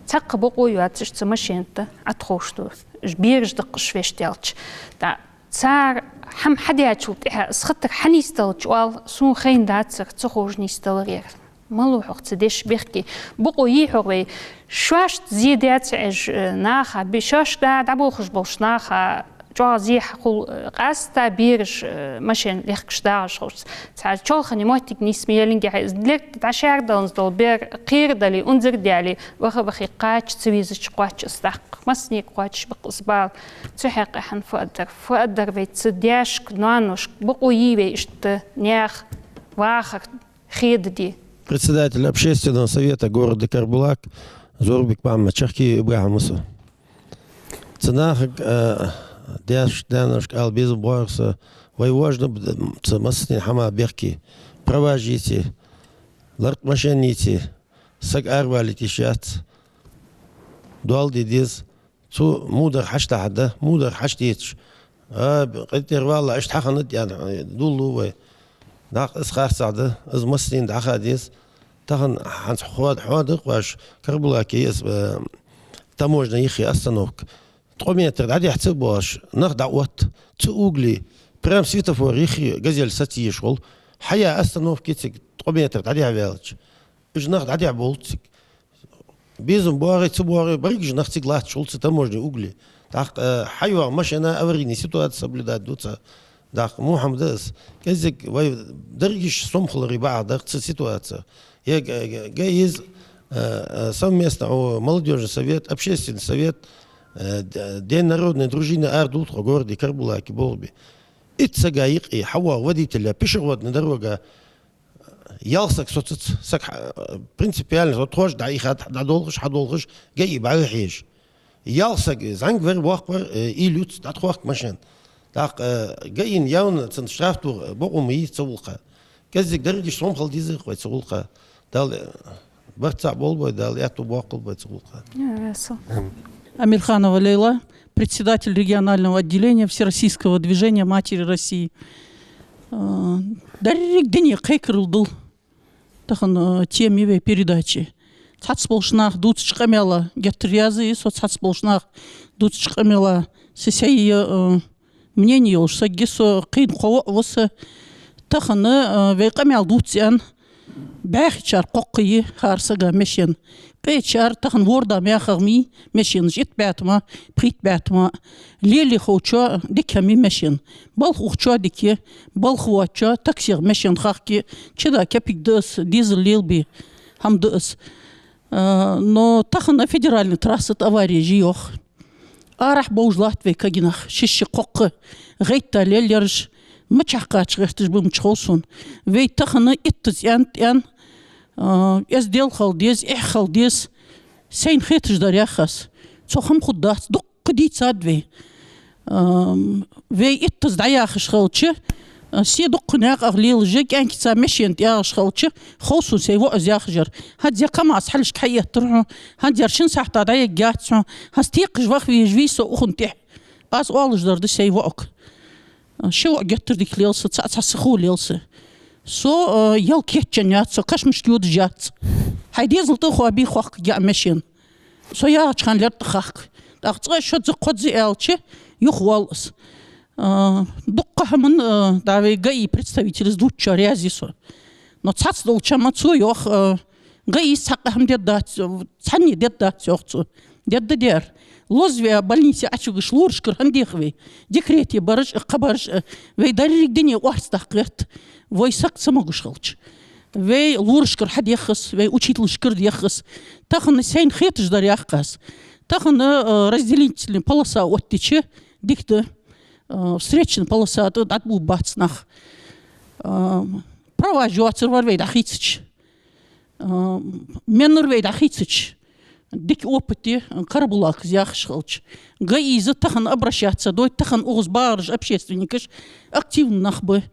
цхьаккха бокъо йоацаш цу машен тӀа Ӏотховш ду. Уж бераш да-кх уж вешта аьлча. ТӀаккха цар хӀама хьадаьчул тӀехьагӀа из хатар хьанийсдалча оал, сона хайна дацар, ца ховш нийсделар ер. Малав хьох цу деша бехке? Бокъо йий хьох вай? Шоашта зе даьца Ӏеш, э, наха, бе-, шоашка дӀаболхаш болча наха, чӀоагӀа зехьа хул, э, къаьстта бераш, э, машен лехкаш дагӀаш ховш. Цхьа чолхане моттиг нийсме яллинге хьайза. Лерг дӀашаьрдаланза дола бер кхерадале, унзара даьле, ваха-ваха кхача ца везача кхоач из даккха. Массане кхоачаш ба-кх из бала. Цу хьакъехьа фу аргдар? Фу аргдар вай цу даьшка, ноаношка? Бокъо йий вай иштта наьха вахар хедаде? Председатель общественного совета города Карабулак Зурбик-Мухьмад, Чахкиев ИбрахӀим ва со. Цу нахага, э, даьшка, ноаношка ала безам боагӀар со, вай вожна б-, цу массанена хӀама бехке, права йийце, лартӀа машен йийце, саг аравалийта йиш яц, доал де деза. Цу мудар хьачу дахьа да, мудар хьачу децаш, а, къинтӀера валла, иштта хьахиннад аьнна, дуллу вай. ДӀаккха из харцахьа да, из массанена дӀахо деза. Тахан хӀанз хьо-, хьоадир-кх оаш, Карабулаке я из, э, таможня йиххе остановка. Ткъо метр дӀадехьа ца боагӀаш, нах дӀаотт, цу угле, прям светофор йиххе, «Газель» саца езаш хул. Хьаяь остановка я цига, ткъо метр дӀадехьаваьлча. Уж нах дӀадехьа болаш цига. Безам боагӀе, ца боагӀе, берригаш нах цига латташ хул цу таможне угле. ТӀаккха, э, хьайоагӀа машина аварийни ситуаци соблюдать ду цо. ТӀаккха мухьам да из. КӀезига вай дерригаш сомхаларе бахьа да-кх цу ситуацех. Е г-, г-, г-, из, э, э, совместно у молодёжный совет, общественный совет, э, д-, День народной дружины арадувл тхо городе Карабулаке болх бе. Итт сага юкъе хьавоагӀа водителя пешеходный дорога ялх саг соцац, саг хьа-, принципиально, вот тхоаш дӀаихад, дӀадолхаш, хьадолхаш, ГАИ бӀарахьежаш. Ялх саг, зӀамига вар, воккха вар, э, уйла юц, дӀатӀахохк машен. ТӀаккха, э, ГАИ-на явно цунна штраф тоха бокъо ма йий цу гӀулакха. КӀезига дерригаш сомхала деза-кх вай цу гӀулакха. Дала, э, барт цхьа болба вай, Дала аьттув боаккхалба вай цу гӀулакха. Амирханова Лейла, председатель регионального отделения Всероссийского движения «Матери России». Э, деррига дуне кхайкарал дул тахан, э, тема я вай передачи. Цхьацца болча наха дувцача къамаьла геттара раьза я со, цхьацца болча наха дувцача къамаьла. Са сай, э, мнени йолаш саг я со, кхийна кхо воӀ ва са. Тахан, э, вай къамаьл дувц аьнна, бӀаьхийчар кхоккха я, хӀара сага машен. Къечар тахан ворда мехах ма йий машенаш, итт бӀаь тома, пхийтта бӀаь тома. Лелае ховчоа дика хӀама я машен. Балха ухачоа дика я, балха воацачоа таксех машен хахке, чу да кепиг да из, дезал лелабе хӀама да из. А, но тахан федеральни трасса тӀа авареш йий йоах. Арахьа бовш латт вай кагий нах, шишша, кхоккха, гӀайтта лелаераш, мичахьа кхача гӀерташ ба ма хов сона. Вай тахан иттаза аьннад, аьнна, а, эздел хила деза, эхь хила деза, сайна хеташ дар яхаш. Цох хӀама хургдац, дуккха дийцад вай. Ам, вай иттаза дӀаяхаш хилча, а, се дуккха наькъах лелаш я, кӀаьнкаца машен тӀа ягӀаш хилча, хов сона сай воӀо из яхаш яр. ХӀанз ер КамАЗ хьалхашка хьаэттар хьона, хӀанз ер шин сахьата дӀаяргьяц хьона, хӀанз текхаш ваха везаш вий со укхун тӀехьа. Аз оалаш дар да сай воӀага. Ши воӀ геттара дика лел са, цаӀ цхьа сихо лел са. Со, а, ял кийчъенна яц, со кашамашка йодаш яц. Хьай дезала тӀа а хоабий, хохкаргья машен. Со ягӀача хана лерттӀа хахка. ТӀаккха цкъа, шозза, кхозза аьлча, юха воал из. А, дуккха хӀаман, а, да, вай ГАИ представителас дувцачоа раьза я со. Но цхьацца долча хӀаман цо йоах, а, ГАИ-с цхьаккха хӀама дергдац, цхьанне дергдац йоах цо. Дергда дер. Лозаве больнице Ӏочугаш лорашкара хӀана дех вай? Декрете бараш а, кхы бараш а, вай деррига дуне орц даккха гӀерт, вай саг ца могаш хилча. Вай лорашкара хьадеххас, вай учителашкара деххас. Тахан сайна хеташ дар яхаш. Тахан, э, разделительни полоса оттадича, дика да. Э, встречни полоса тӀа дӀатӀабувргбац нах. Э, права йоацар вар вай дӀахийцача. А, меннар вай дӀахийцача, дика опыт я, Карабулаке яхаш хилча. ГАИ-с тахан обращаться дой, тахан укхаза багӀараш общественникаш активни нах ба.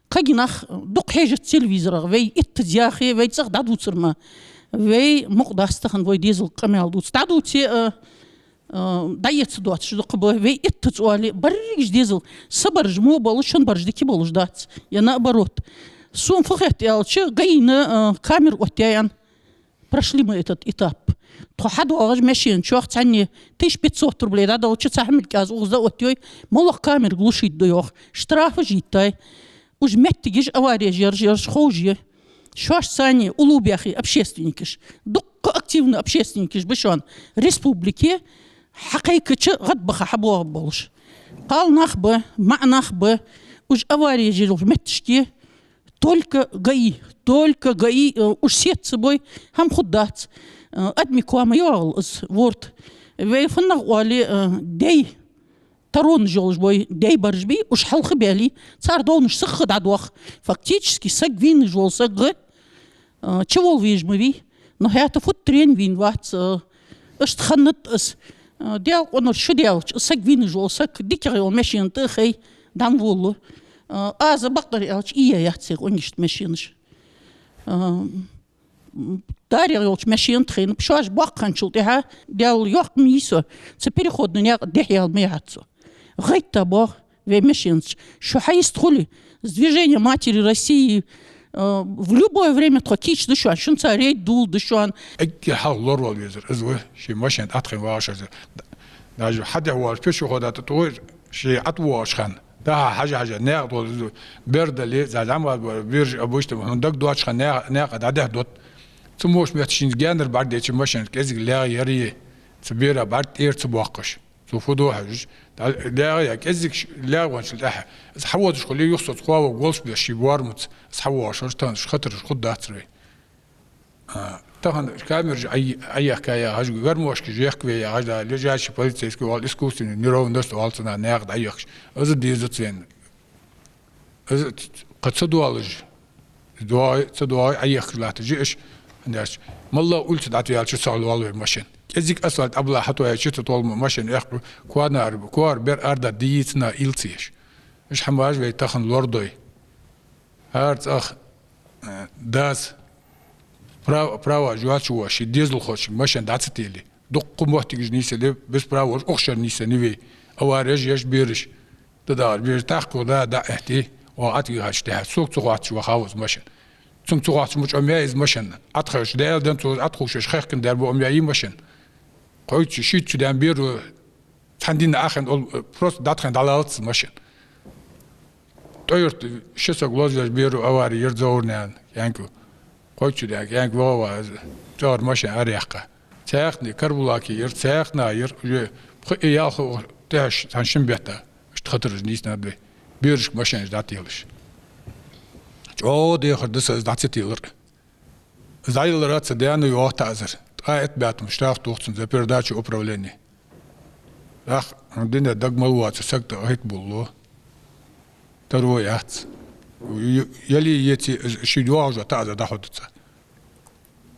Кагий нах дукха хьежац телевизорах, вай иттаза яхе, вай цӀагӀа дӀадувцар мара. Вай мукъа дац тахан вай дезала къамаьл дувца. ДӀадувце, а, а, дӀаэца доацаш дукха ба, вай иттаза оале, берригаш дезал, са бараш во болаш, шун бараш дика болаш дац. Я наоборот. Сона фу хет аьлча, ГАИ-на, а, камера оттаяьй аьнна. Прошли мы этот этап. Тхо хьадоагӀаш машен чу цхьанне тысяча пятьсот рублей дӀаделча, цхьа хӀама мел кӀаза укхаза оттайой, моллагӀа камера глушить ду йоах. Штрафаш йиттай. Уж моттигаш, авареш яраш, яраш ховш я. Шоаш санна уллув баьхе общественникаш. Дуккха активни общественникаш ба шоана республике. хьакхайкача гӀадбаха хьабоагӀаргболаш. Кхалнах ба, маӀанах ба, уж авари еш йолча метташка только ГАИ, только ГАИ, э, уж сета ца бой, хӀама хургдац. Э, адамий коа ма йоагӀалва из, ворд. Вай фуннагӀа оале, э, даьй таронаш йолаш ба вай, даьй-бараш бий, уж хьалха баьле, цар довнаш сиха дӀадоах. Фактически саг вийнаш вола саг, э, чувала везаш ма вий. Но хӀаьта фуд трен вийна вац, э, иштта хиннад из. Э, Даьла къонахчал шу даьлча, саг вийнаш вола саг дикагӀа йола машина тӀа а хай, дӀа ма волалу. Э, аз бакъдар аьлча, ийя яц ер къонгашта машинаш. Э, м, дарегӀа йолча машина тӀа хайнаб. Шоаш боккха хинначул тӀехьагӀа, Даьла йоккха ма йий со, цу переходни наькъа дехьаяла ма яхац со. ГӀайтта боагӀа вай машинаш. Шо хьайистхули, с движением Матери России, э, в любое время тхо кийча да шоана, шуца рейд дулда шоана. Эггара хьалха лоравала везар из ва, ший машен тӀа тӀатхайна вагӀаш везар. Даже хьадехьа воалаш пешехода тӀа тӀагӀо ший ӀотӀавоагӀаш хана. ДӀа-хьа хьажа-хьажа, наькъа тӀа из бер дале, зӀамига бола бераш обычно хьона дагадоацача хана наькъа, наькъа дӀадехьадода. Цу моча метте шийна гаьнара бӀаргадайча машен кӀезига лаьгӀа яр е, цу бера бӀарг тӀера ца боаккхаш. Цо фу ду хьажаш, дӀа-, лаьгӀа я кӀезига ш-, лаьгӀа венначул тӀехьагӀа. Из хьаводаш хуле, юха соца кхоаваргволаш беш ший боармаца, из хьавоагӀаш вар, тахан уж хатараш хургдацар вай. А, тахан камераш Ӏай-, Ӏайехка яхаш, гармошкаш ехка ве яхаш, да, лежачий полицейский оал, искусственный неровность оал цунах наькъа дӀаехкаш. Из дезац вайна. Из ц-, кхы ца доалаш, доагӀа, ца доагӀа, Ӏайехкаш латташ я уж, хӀана аьлча, моллагӀа улица дӀатӀаваьлча сахьлу вай машен. КӀезига асфальт Ӏобилла хьатӀаваьлча, цу толма машен эхь, коа нара, коара бер арадаьд дийца на илца еш. Уж хӀамаш вай тахан лорадой. ХӀара цӀагӀа, э, дас прав-, права жоач воаш, ший дезалхочун машен дӀа ца теле. Дуккха моттигаш нийсъеле, без права уж укх шера нийсъеннай вай. Авареш еш бераш. ДӀадахар бераш тӀаккха да, дӀа а эхьте, оаха ӀотӀавийхача тӀехьа, сога ца хоатташ ваха ва из машен. Цунга ца хоатташ мича Ӏомаяьй из машен. ӀотӀахайча Даьла денз цо ӀотӀахувшаш хехкан дер ба Ӏомаяьй машен. Кхойтта, шийтта шу даьнна бер ва, цхьан дийнахьа хинна, ол, э, просто дӀатӀахайна дӀалалац из машен. ТӀоюрта ши саг лозавеш бер ва, авари яр Зовранаькъан кӀаьнк. Кхойтта шу даьнна кӀаьнк ваха ва из, цӀагӀара машен араяьккха. Цхьаькха а Карабулаке яр, цхьаькха а яр, уже пхи-ялх ва тӀехьа цхьан-шин бетта. Иштта хатараш нийсъеннад вай. Берашка машенаш дӀателаш. ЧӀоагӀа дехар да са из дӀа ца телар. Из дӀаяларах цу даьна йоагӀа таӀазар. Ткъаь итт бӀаь тума штраф тох цунна за передачу управления. ТӀаккха дина дага мел воацар саг тӀа хӀиттабуллу. Таро яц. Ю-, яле а, еце а, из ший доагӀаш дола таӀазар дӀахьоргда цо.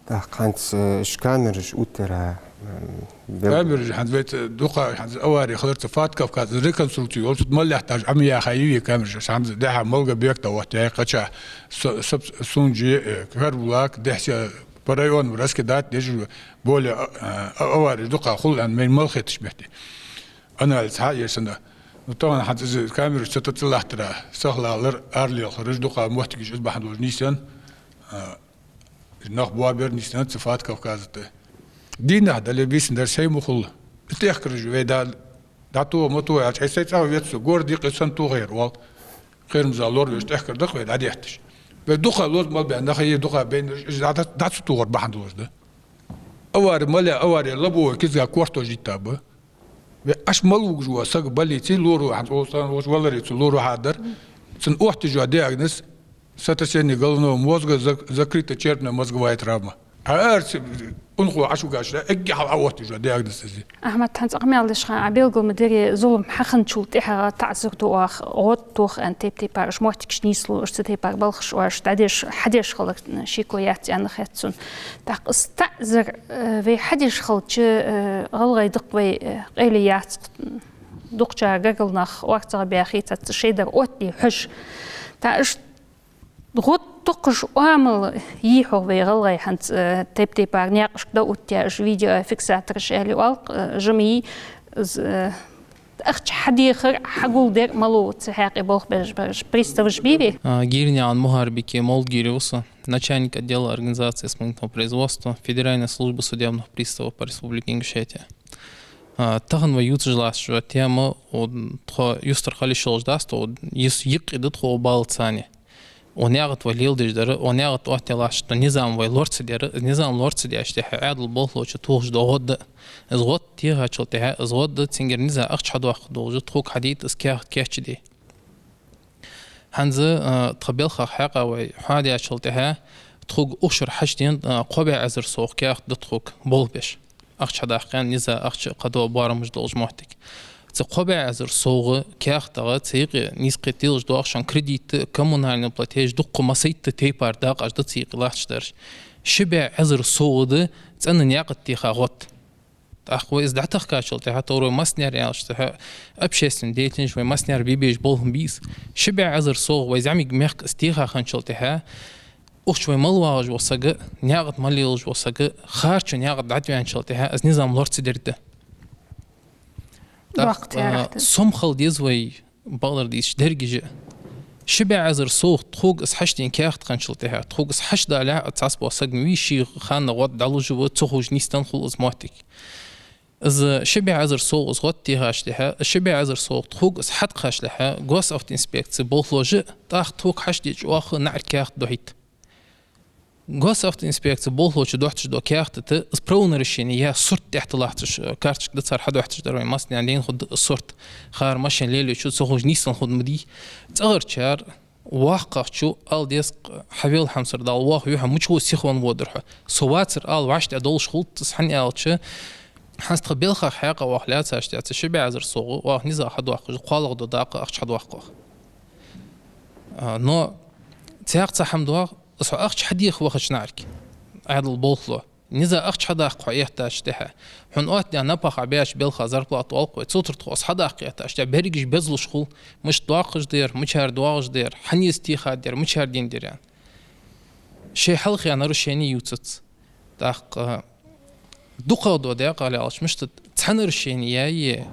ТӀаккха хӀанз, э, уж камераш оттаяр, м, бел- Камераш хӀанз вай ц-, дукха хӀанз авари хиларца Фат Кавказ реконструкци йолча мел лаьтташ Ӏомаяьха я вай камераш. ХӀанз дехьа Малгобек тӀа отт, яй кхача, с-, сап-, Сунжи, э, Карабулак, дехьа се по районам раскидать деш, более, а, а, авареш дукха хул аьнна, мел хеташ метте. Анализ хьаеш санна. Ну, тахан хӀанз из камераш цу тӀа ца латтара, сахьлалар, аралелхараш, дукха моттигаш из бахьан долаш нийсъеннай, а, нах боабер нийсъеннай цу Фат Кавказа тӀа. Дийнахьа дале, бийсанна дале, сай ма хулла. Из тӀехкараш вай да, дӀатоха, ма тоха аьлча, ай сай цӀагӀа веццо, город юкъе санна тохаяр оал. Кхерамза лоравеш тӀехкар да-кх вай дӀадетташ. Вай дукха лоза мел баь нах а я, дукха байнараш, из дӀа-, дӀа ца тохар бахьан долаш да. Авари мел яь, авари лобовой кизга кортош йитта ба. Вай Ӏаш мел вугаш вола саг баллице лоро, хӀанз оцу, оцу валаре цо лоро хьадар. Цун оттаеш йола диагноз: сотрясение головного мозга, зак-, закрытая черепно-мозговая травма. Ара ц-, унахо Ӏаш вугаш, эггара хьалха Ӏаоттаеш йола диагноз из я. Ахьмад, хӀанз къамаьл деш хана Ӏа белгал ма дирий, зулам хьахинначул тӀехьагӀа таӀазар ду оаха, гӀод тох аьнна, тайп-тайпара уж моттигаш нийслу, уж цу тайпара балхаш оаш дӀадеш, хьадеш хилар шеко яц аьнна хет сона. ТӀаккха из таӀазар, э, вай хьадеш хилча, э, гӀалгӀай да-кх вай, э, къайле яц-кх, дукхачар гаргара нах орцагӀа баьхий, цхьацца шоайдар оттаде хьожаш. ТӀаккха иштта гӀод тохаш оамал йий хьогӀ вай гӀалгӀай хӀанз, э, тайп-тайпара наькъашка дӀаоттаяь уж видеофиксатораш аьле оал-кх, э, жимий, з-, э, ахча хьадехар, хьагулдер малув цу хьакъехьа болх беш бараш? Приставаш бий вай? А, Гирнаькъан Мухьарбик я, Молдагире ва со, начальник отдела организации исполнительного производства Федеральной службы судебных приставов по Республике Ингушетия. А, тахан вай ювцаш латташ йола тема, о, тхо юстара хила йиш йолаш дац тхо, о, юс-, юкъе да тхо бала цани. Укх наькъа тӀа вай леладеш дар, укх наькъа тӀа оттаделаш дола низам вай лорацадер, из низам лорацадеш тӀехьа Ӏаьдала болхлочо тохаш дола гӀод да. Из гӀод техачул тӀехьа, из гӀод да цунгара низа ахча хьадоаккхаш долаш, тхога хьадайта из каьхат кийчде. ХӀанз, а, тха балхах хьакъ вай хьадечул тӀехьа, тхога укх шера хьачудена, а, кхо бӀаь эзар сов каьхат да тхога болх беш. Ахча хьадаккха низа ахча кхадоа боарамаш долаш моттиг. Цу кхо бӀаь эзар сов каьхатагӀа цу юкъе нийсхо тиллаш доахаш шоана кредит, коммунальный платеж, дукха массайтта тайпара дакъаш да цу юкъе латташ дараш. Ши бӀаь эзар сов да цӀена наькъа тӀа теха гӀод. ТӀаккха вай из дӀатахкачул тӀехьа, товр вай массанена аьлча тӀехьа, общественный деятельность вай массанена бе безаш болх ба из. Ши бӀаь эзар сов вай зӀамига мехка из теха хинначул тӀехьа, укх чу вай мел вагӀаш вола саг, наькъа тӀа мел лелаш вола саг, харцо наькъа тӀа дӀатӀаваьнначул тӀехьа, из низам лорацадергда. ТӀаккха, доккха цӀерах а, да. Сомахала деза вай, бакъдар дийцача, деррига а. Ши бӀаь эзар сов тхога из хьачудена каьхат хинначул тӀехьа, тхога из хьачудалехь а цхьабола саг ма вий, ший хана гӀод дӀалуш ва, ца ховш нийсденна хул из моттиг. Из ши бӀаь эзар сов из гӀод техачул тӀехьа, из ши бӀаь эзар сов тхога из хьатӀакхачалехьа, госавтоинспекце болхлоша тӀаккха тхога хьачудеча оаха наӀарга каьхат дохьийт. Госавтоинспекце болхлочо дохьийташ дола каьхат тӀа из правонарушени яь сурт тӀехьа латташ, э, карточка да цар хьадохьийташ дар, вай массанена лайна хургда сурт. Хар машен лелаеча ца ховш нийсденна хургда ма дий. ЦӀагӀарчар воккхагӀчо ала деза-кх: хьавел, хьамсара Дала, оаха юхьа мича ва, сиха венна водар хьо. Со вацар ала вӀаштӀехьадовлаш хул из, хӀана аьлча, хӀанз тха балхах хьакъ оаха лаьцача тӀехьа, цу ши бӀаь эзар сов оаха низа хьадоаккхаш да, кхоалагӀа дола дакъа ахча хьадоаккх оаха. А, но цхьаькха цхьа хӀама доагӀа, из хьо ахча хьадеха вахача наӀарга, Ӏаьдала болхло. Низа ахча хьадаккха хьо эттачул тӀехьа, хьона оттадаь напагӀа баьча балха зарплата оал-кх вай, цу тӀара тхо из хьадаккха эттачул тӀехьа, берригаш безалуш хул, мишта доаккхаш да ер, мичара доагӀаш да ер, хьанна из техадаьд ер, мичара дендаьд ер аьнна. Шоай хьалхе нарушени ювцац. ТӀаккха дукхагӀа дола декъала аьлча, мишта цхьа нарушени яь е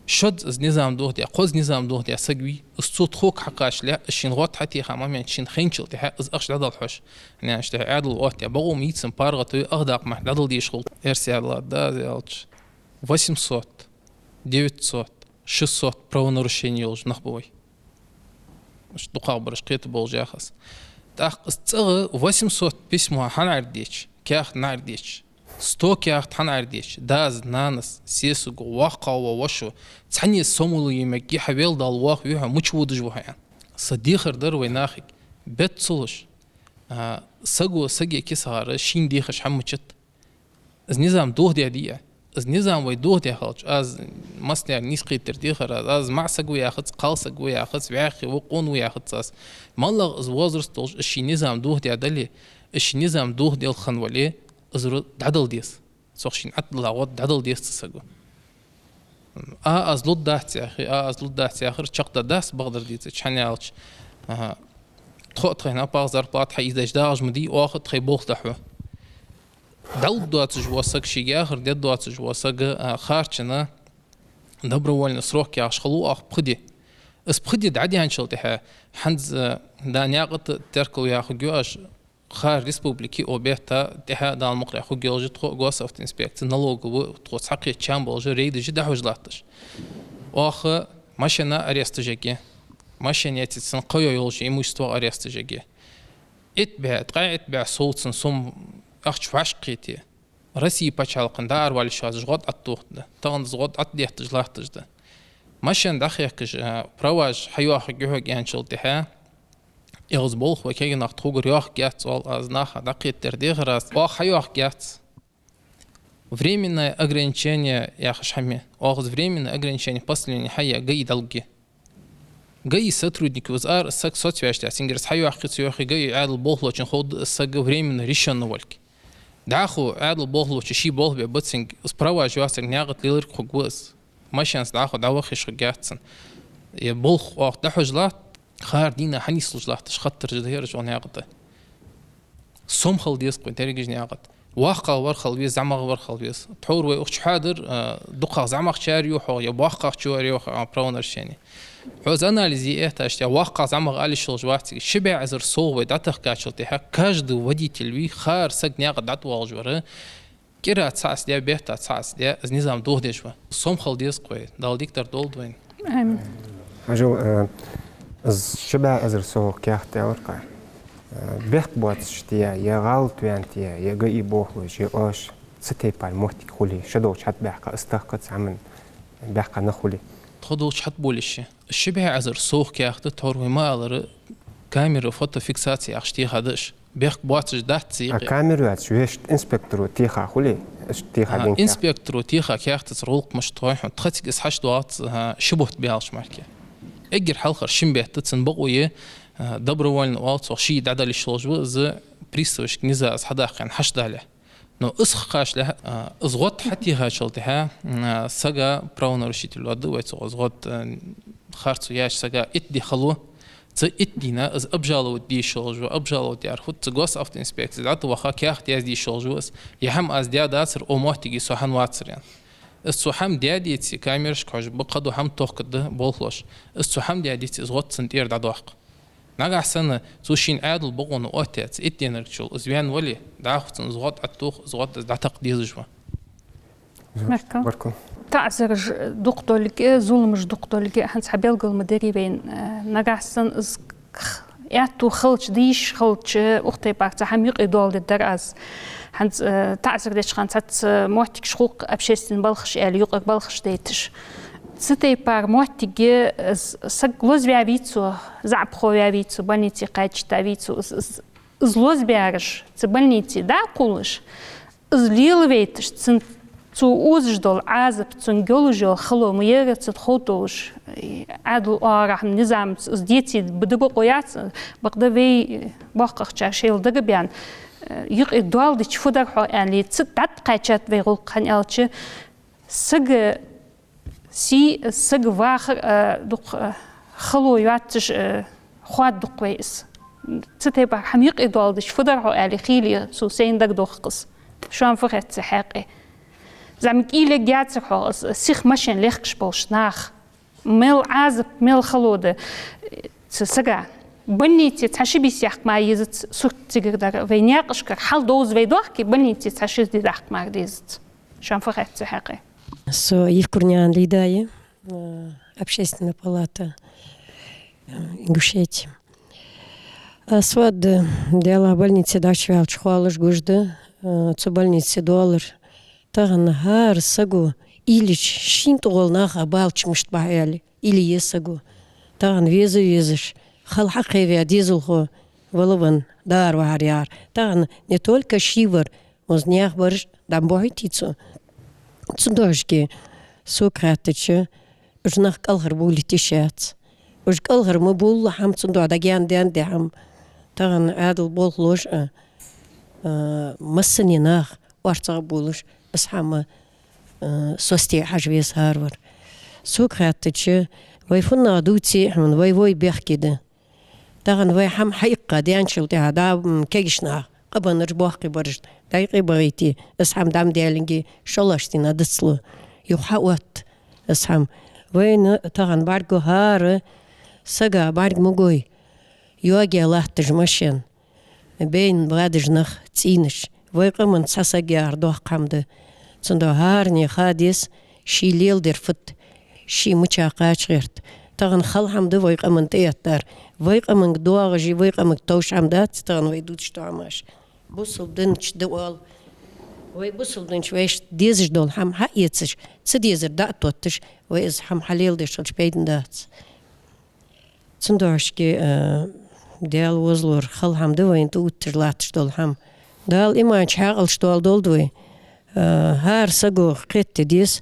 шозза из низам дохадаь, кхозза низам дохадаь саг вий, из цо тхога хьакхачалехь, из шийна гӀод хьатеха момент шийна хайначул тӀехьа, из ахча дӀадала хьожаш. Наьнаш тӀехьа Ӏаьдало оттадаь бокъо ма йий цун, паргӀато я, ах дакъа мара дӀадала дезаш хул. Эрсий Ӏаьдал да из аьлча, восемьсот, девятьсот, шестьсот правонарушени йолаш нах ба вай. Иштта дукхагӀбараш кхета болаш яхаш. ТӀаккха из цӀагӀа восемьсот письмо хьанаӀар деча, каьхат наӀар деча, сто каьхат хьанаӀар деча, дас, нанас, сесаго, воккхагӀвола, вошо, цхьанне сомавала мегаргья, хьавел, Дала, оаха юхьа мича водаш ва хьо аьнна. Са дехар дар вай нахага бетта ца луш, а, саго сага кисагӀара шийна дехаш хӀама мичад. Из низам дохадаь дий Ӏа? Из низам вай дохадаь хилча, аз массанена нийсхо тӀера дехар аз, аз маӀа саг ва яхац, кхалсаг ва яхац, вӀаьхий ва, къона ва яхац аз. МалагӀа из возраст долаш, из ший низам дохадаь дале, из ший низам дохаделла хинна вале, из ро дӀадала деза. Цох шийна ӀотӀадилла гӀод дӀадала деза цу саго. А, аз лургдац яхе, а, аз лургдац яхар чакхдаргдац, бакъдар дийцача, хӀана аьлча, аха, тхо а тхоай напагӀа, зарплата хьаийдеш дагӀаш ма дий, оаха тхоай болх дӀахьу. ДӀалургдоацаш вола саг, шийга яхар дергдоацаш вола саг, а, харцо, добровольный срок яхаш хул оаха пхи ди. Из пхи ди дӀадаьнначул тӀехьа, хӀанз, а, дӀа наькъа тӀа теркал ваь хургья оаш, хар республике укх бетта тӀехьа, Дала мукъ лой, хургйолаш я тхо, госавтоинспекци, налогови, тхо цхьаккха чам болаш, рейдаш дӀахьош латташ. Оаха машена аресташ ергья, машен эций цун, кхыйола йолча имущества аресташ ергья. Итт бӀаь, ткъаь итт бӀаь сов цун сом ахча вӀашагӀкхийтте, Россе паччахьалкхен дӀаараваллалца гӀод ӀотӀатохаргда. Тахан из гӀод ӀотӀадетташ латташ да. Машен дӀахехкаш, а, праваш хьайоахаргья хьога аьнначул тӀехьа, эгӀаз болх вай кагий нах тхогара йоахаргьяц, оал аз, наха дӀакхетадар дехар аз, оаха хьайоахаргьяц. Временное ограничение яхаш хӀама я. Оаха из временное ограничение постановлени хьаяь ГАИ дӀалургья. ГАИ сотрудник ва из, ара саг соцавеш дац, цунгара из хьайоахе, ца йоахе, ГАИ Ӏаьдала болхлочунна ховргда из саг временно решённый волга. ДӀахо Ӏаьдала болхлочо ший болх бе бацинг, из праваш йоацилга наькъа тӀа леларг хургва из. Машенца дӀахо дӀаваха йиш хургьяц цун. Е болх оаха дӀахьош латт, хар дийнахьа хьанийслуш латташ хаттараш да ераш укх наькъа тӀа. Сомахала деза-кх вай деррига наькъа тӀа. ВоккхагӀвар хила веза, зӀамагӀвар хила веза. Тхьовра вай укх чу хьадар, а, дукхагӀа зӀамагӀчар ю хьогӀ, е боккхагӀчар ю хьогӀ, а, правонарушени. Хьо из анализ е эттача тӀехьа, воккхагӀ, зӀамагӀ ала йиш йолаш вац цига. Ши бӀаь эзар совгӀа вай дӀатахкачул тӀехьа, каждый водитель вий, хар саг наькъа тӀа дӀатӀавоагӀаш вар, кӀира цхьаь саг даь, бетта цхьаь саг даь, из низам дохадеш ва. Сомахала деза-кх вай, Дала дикадар долда вайна. Амин. Хьажал, э, Из ши бӀаь эзар совгӀа каьхат аьлар-кх. Э, бехк боацаш тӀа, е гӀалат ваьнна тӀа, е ГАИ болхлой, е оаш, цу тайпара моттиг хуле, шо долча хьатӀабаьккха, из тахка цхьа хӀаман баьккха нах хуле. Тхо долча хьатӀаболалуш я. Ши бӀаь эзар совгӀа каьхат, тхьовра вай ма аллара, камера фотофиксаци яхаш теха да уж. Бехк боацаш дац цу А юкъе. камера йоацаш вешта инспекторо теха хуле, иштта теха А, динка. инспекторо теха каьхатаца гӀулакх мишта хой хьона, тха цига из хьашт доагӀац, а, ши бутт баьлча мара. Эггара хьалхара шин бетта цун бакъо я, а, добровольно оал цох, ше дӀадала йиш йолаш ва, из приставашка низа из хьадаккха хьашт дале. Но из хьакхачалехь, а, из гӀод хьатехачул тӀехьа, м, а, сага, правонарушитель оал вай цох, из гӀод, а, харцо яьча сага итт ди хало, цу итт дийнахьа из обжаловать де йиш йолаш ва, обжаловать яр хӀаьта цу госавтоинспекце дӀатӀаваха каьхат язде йиш йолаш ва из, е хӀама аз даь дацар, укх моттиге со хӀана вацар аьнна. Из цу хӀама даь деце, камерашка хьожаргба, кхыдола хӀама тохкаргда болхлоша. Из цу хӀама даь деце, из гӀод цунна тӀера дӀадоаккх. Нагахьа санна цо шийна Ӏаьдала бокъо оттаяь, цу итт денаргачул из ваьнна вале, дӀахо цунна из гӀод Ӏоттох, из гӀод из дӀатакха дезаш ва. Баркал. Баркал. ТаӀзараш дукха долга, зуламаш дукха долга, хӀанз хьабелгал ма дарий вайна, э, нагахьа санна из х-, аьттув хилча, дийша хилча, укх тайпара цхьа хӀама юкъе доаладергдар аз. ХӀанз, э, таӀзар деча хана цхьацца моттигаш хул-кх, общественни балхаш аьле, юкъера балхаш дайташ. Цу тайпара моттиге, э, с-, саг лозаваь вий цо, заӀапхо ваь вий цо, больнице кхаьчийта вий цо, из, из, из лозабаьраш цу больнице дӀакхувлаш, из лелавайташ, цун, цо озаш дола Ӏазап, цунга йолаш йола хало ма яр цун хов долаш, э, Ӏаьдала оагӀорахьама низамаца из деце ба-, дагабакъо яц, бакъда вай, э, боккхагӀчар шоайла дагабаьнна, э, юкъе доаладича фу дар хьо аьнна, цу тӀа дӀатӀакхаьчад вай гӀулакх, хӀана аьлча, сага сий, сага вахар, а, дукха, а, хало йоацаш, а, хоададоаккх вай из. Цу тайпара хӀама юкъе доаладича фу дар хьо аьле, хийла цо сайна дагадохк из. Шоана фу хет цу хьакъехьа? ЗӀамига кӀийле яцар хьох из, сиха машен лехкаш болаш нах. Мел Ӏазап, мел хало да цу сага. Больнице цхьа ши бийса яккха мара езац сурт цигара дар. Вай наькъашкара хьал довза вай доахке, больнице цхьа ши ди даккха мара дезац. Шоана фу хет цу хьакъехьа? Со Евкурнаькъан Лида я, э, Общественная палата, э, Ингушетии. Аз фу аргда, Даьллахь, больнице дӀачуваьлча хоалуш гуш да, э, цу больнице доаллар. Тахан хӀара саго уйла йича, шийна тӀагӀолла наха балча мишта бахьа аьле, уйла е саго. Тахан веза-везаш, хала хьакхеваь дезалхо вала венна, дӀааравахьар яхар. Тахан не только ше вар, укхаза наьха бараш дӀа ма бохьийтий цо. Цудухьа-кх, сога хаьттача, уж нах кӀалхарбовла йиш яц. Уж кӀалхара ма бовла хӀама, цудухьа дӀагаьна даьнна да хӀама. Тахан Ӏаьдала болхлоша а, а, массане нах орцагӀа болаш, из хӀама, а, соцаде хьажа веза хӀаравар. Сога хаьттача, вай фуннагӀа дувце а хьона, вай вой бехке да. Тахан вай хӀама хьаиккха даьнначул тӀехьагӀа, да, м, кегийча наха къабаннараш, боккхий бараш дӀа-кх бахийте, из хӀама дӀа ма даьллинге, шоллагӀча дийнахьа дицлу. Юха хьаотт из хӀама. Вайна тахан бӀаргагу хӀара сага бӀарга ма гой, йоаге латташ машен, байна бадаш нах, цӀийнаш. Вай къаман цхьа саг яхар доккха хӀама да. Цудухьа хӀаране ха деза, ше леладер фуд, ше мича кхача гӀерт. Тахан хала хӀама да вай къаман тӀаэттар. Вай къаманга доагӀаш, вай къаманга товш хӀама дац тахан вай дувцаш дола хӀамаш. Бусалба динца да оал. Вай бусалба динца вайшта дезаш дола хӀама хьаэцаш, ца дезар дӀа а тотташ, вай из хӀама хьалеладеш хилча пайдана дац. Цудухьа-кх, э, Даьла возалора, хала хӀама да вайна тӀаотташ латташ дола хӀама. Дала иман чу хьаькъалаш доаладолда вай. Э, хӀара саго кхетаде деза,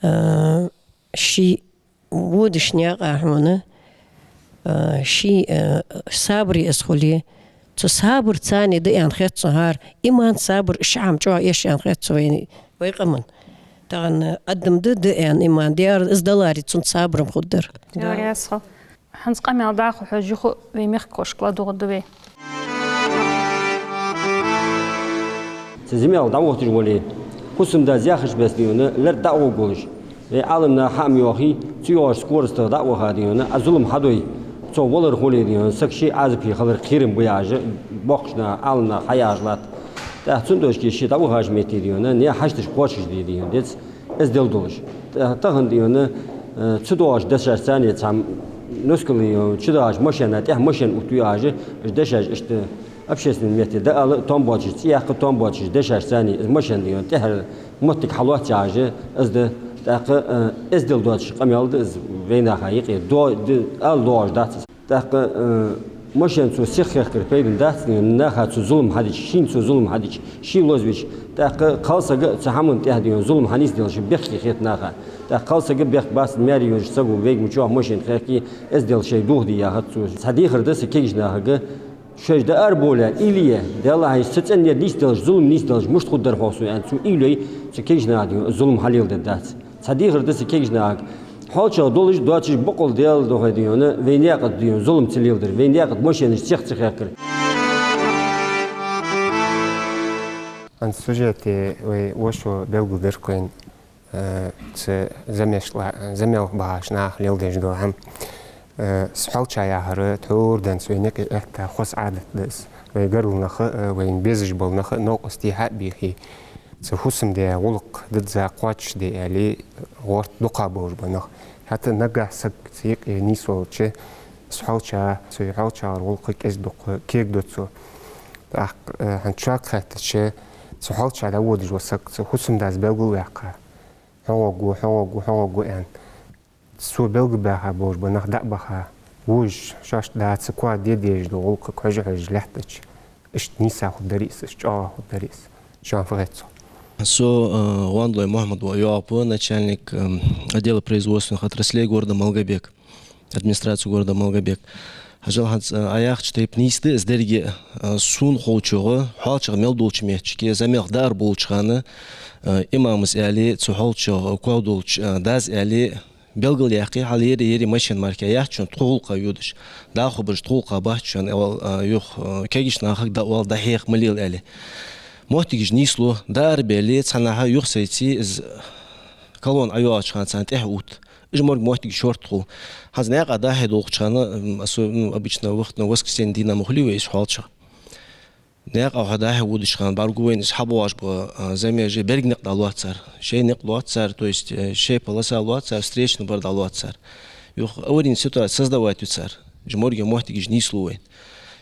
э, ше водача наькъа хьона, э, ше, э, сабаре из хуле, цу сабарца цхьана да аьнна хет сона хӀара. Иман, сабар, уж хӀама чӀоагӀа эш аьнна хет сона вайна, вай къаман. Тахан адам да, да аьнна иман, Даьла из даларе, цунца сабар-м хургдар. Даьла раьза хилва. ХӀанз къамаьл дӀахо хьожаш, юха вай мехкахошка ладувгӀаргда вай. Цу земел дӀавохийташ вале, фусам-да яхача беса, дий хьона, лерг дӀа а гӀоргволаш, вай Ӏаламнаха хӀама йоахе, цу йоагӀача скоростах дӀа а ваха, дий хьона, а зулам хьадой, цо валар хуле, дий хьона, саг ший Ӏазапе хилар кхерам ба яхаш, боккхийча наха, Ӏаламнаха хьаяхаш латт. ТӀаккха цудухьа-кх ше дӀавахача метте, дий хьона, наьха хьашташ кхоачашде, дий хьона, деза, из дел долаш. Та-, тахан, дий хьона, э, цу доагӀача дешашца цхьана цхьа Нускал, э, чу дахача машена тӀехьа машен оттаву яхаш, уж дешаш иштта общественни метте дӀаала, том боацаш цӀи яккха, том боацаш дешаш царна, из машен, дий хьона, тӀехьара моттиг хьалоац яхаш, из да. ТӀаккха, э, эздел доацаш къамаьл да из вайнаха юкъе, до-, д-, ала доагӀаш дац из. ТӀаккха, э, машен цо сиха хехкар пайдана дац, дий хьона, наха цо зулам хьадича, шийна цо зулам хьадича, ше лозавича. ТӀаккха кхалсага цу хӀаман тӀехьа, дий хьона, зулам хьанийсделча бехке хет наха. ТӀаккха кхалсага бехк бац, маьре йолча саго вайга мичахьа машен хехке, эздел шоай духьа де яхац цо. Цхьа дехар да са кегийча нахага, шоаш дӀаарабовлийя, уйла е, Даьла хьайса, са цӀенна нийсделча, зулам нийсделча, мишта хургдар-хьогӀ со, аьнна, цо уйла е, цу кегийча нахага, дий хьона, зулам хьалеладергдац. Цхьа дехар да са кегийча нахага. ХьоалчагӀа долаш, доацаш бокъонца, Даьла духьа, дий хьона, вай наькъа, дий хьона, зулам ца леладар, вай наькъа машенаш сиха ца хехкар. ХӀанз сюжете вай вошас белгалдир вайна, э, цу замеш ла-, замел бахаш наха леладеш дола хӀама. Э, цу хьоалчагӀа яхар тхьовра денз вайна юкъе этта хоза Ӏадат да из. Вай гаргара нах а, э, вайна безаш бола нах а новкъостий хьа а бийхе, цу фусам-даь гӀулакх дизза кхоачашде аьле, гӀорта дукха болаш ба нах. ХӀаьта наггахьа саг цу юкъе нийсвелча, цу хьоалчагӀа, цу хьоалчагӀара гӀулакх кӀезига-дукха кегаду цо. ТӀаккха, э, хӀанз шуга хаьттача, цу хьоалчагӀа дӀаводаш вола саг цу фусам-дас белгалваьккха, хьо гӀоргва, хьо гӀоргва, хьо гӀоргва аьнна. Цо белгалбаьха болаш бола нах дӀа а баха, вожаш, шоашта даца коа де дезаш дола гӀулакхага хьожа-хьожаш лаьттача, иштта нийса хургдарий из, иштта чӀоагӀа хургдарий из. Шоана фу хет цох? Со, э, Вандлой Мухьмад ва, йоагӀа по начальник, эм, отдела производственных отраслей города Малгобек, администрации города Малгобек. Хьажал, хӀанз, э, Ӏа яхача тайпара нийса да из деррига, э, сона ховчох, хьоалчагӀа мел долча моттиге, замелх дӀаарабовлача хана, э, имамас аьле, цу хьоалчагӀа коа долча, э, дас аьле, белгалъяьккхай, хьал ер-ер машен мара яц шоана тха гӀулакха йодаш. ДӀахо бараш тха гӀулакха бац шоана, оал, а, юха, а, кегийча нахага дӀаоал, дӀахьеха ма лела аьле. Моттигаш нийслу, дӀаарабаьле, цхьаннахьа юха сайце из колонна ӀойоагӀача хана царна тӀехьа отт. Уж морг моттигаш шортта хул. ХӀанз наькъа дӀахье долхача хана, м, осо-, ну, обычно, вахтанахьа воскресенье дийнахьа ма хулий вай из хьоалчагӀа. Наькъа хьо дӀахье водача хана бӀаргагу вайна из хьабоагӀаш бола, а, замеш, берригаш никъ дӀалоац цар. Шоай никъ лоац цар, то есть, э, шоай полоса лоац цар, встречный бар дӀалоац цар. Юха аварийни ситуаци создавать ю цар. Уж морге моттигаш нийслу вайна.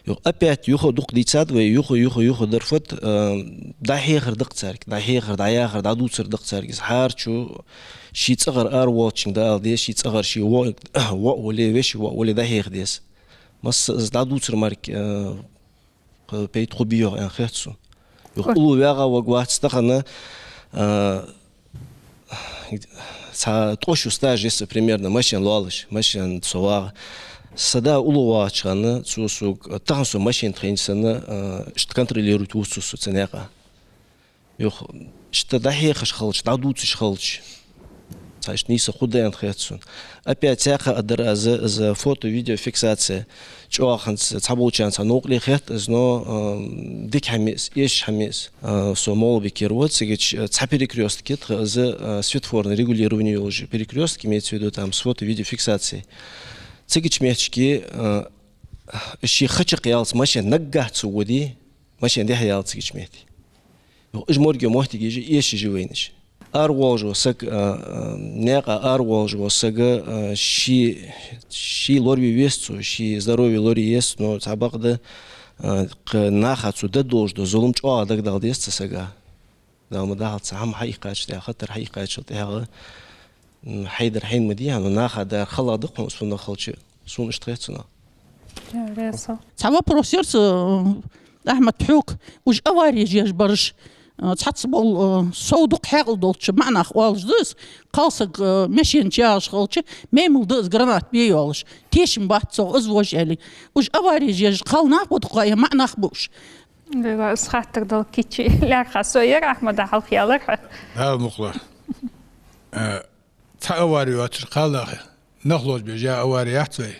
Юха опять юха дукха дийцад вай, юха, юха, юха дар фуд, э, дӀахьехар да-кх царга, дӀахьехар, дӀаяхар, дӀадувцар да-кх царга. Из хӀара чу ший цӀагӀара араволчунга дӀаала деза, ший цӀагӀара ший воӀ-, воӀ вале, веший воӀ вале дӀахьеха деза. Масса из дӀадувцар мара, э, кхы пайда хургбий-йоах аьнна хет сона. Юха уллув вагӀа ваг вац тахан, а, цхьа ткъо шу стаж я са примерно машен лоалаш, машен со вагӀа. Са да уллув вагӀача хана, цо сога, тахан со машен тӀа хайна санна, а, иштта контролировать ву цо со цу наькъа. Юха иштта дӀахьехаш хилча, дӀадувцаш хилча, цхьа иштта нийса хургда аьнна хет сона. Опять цхьаькха а дар аз, из фото-видеофиксаци. ЧӀоагӀа хӀанз цхьаболчарна цхьа новкъарле хет из, но, ам, дика хӀама я из, эшаш хӀама я из. А, со Молбикера ва, цига, а, цхьа перекрёсток я тха из, а, светофорное регулирование йолаш перекрёсток, имеется в виду, там, с фото-видеофиксацией. Цигача моттиге, а, ший ха чакхъяллалца машен наггахьа ца воде, машен дехьаяллалца цигача метте. Уж морге моттигаш эшаш я вайна уж. Аравоалашвола саг, а, а, наькъа аравоалашвола саг, а, ший, ший лораве веза цо, ший здоровье лорае еза, но цхьабакъда, а, кхы наха цо дергдолаш дола зулам чӀоагӀа дагадала деза цу сага. Дала ма дахалда, цхьа хӀама хьаийккхачул тӀехьагӀа, хатар хьаийккхачул тӀехьагӀа, м, хьайдар хьайна ма дий хьона, наха дар хала да-кх хьона, из фуннагӀа хилча, сона иштта хет цунах. Цхьа вопрос яр са, э, Ахьмад, хьога. Уж авареш еш бараш, э, цхьацца бола, э, сов дукха хьаькъал долча маӀа наха оалаш да из, кхалсаг, э, машен чу ягӀаш хилча, маймал да из граната бе йоалаш. Тешам бац цох, из вож аьле. Уж авареш еш кхалнах ба дукха е маӀа нах ба уж? Дела, из хаттар дала кийча лаьрхӀа со яр, Ахьмада хьалха ялар хьо. Дала мукъ лой. Э, цхьа авари йоацаш кхалнаха нах лозабеш я авари яц вай.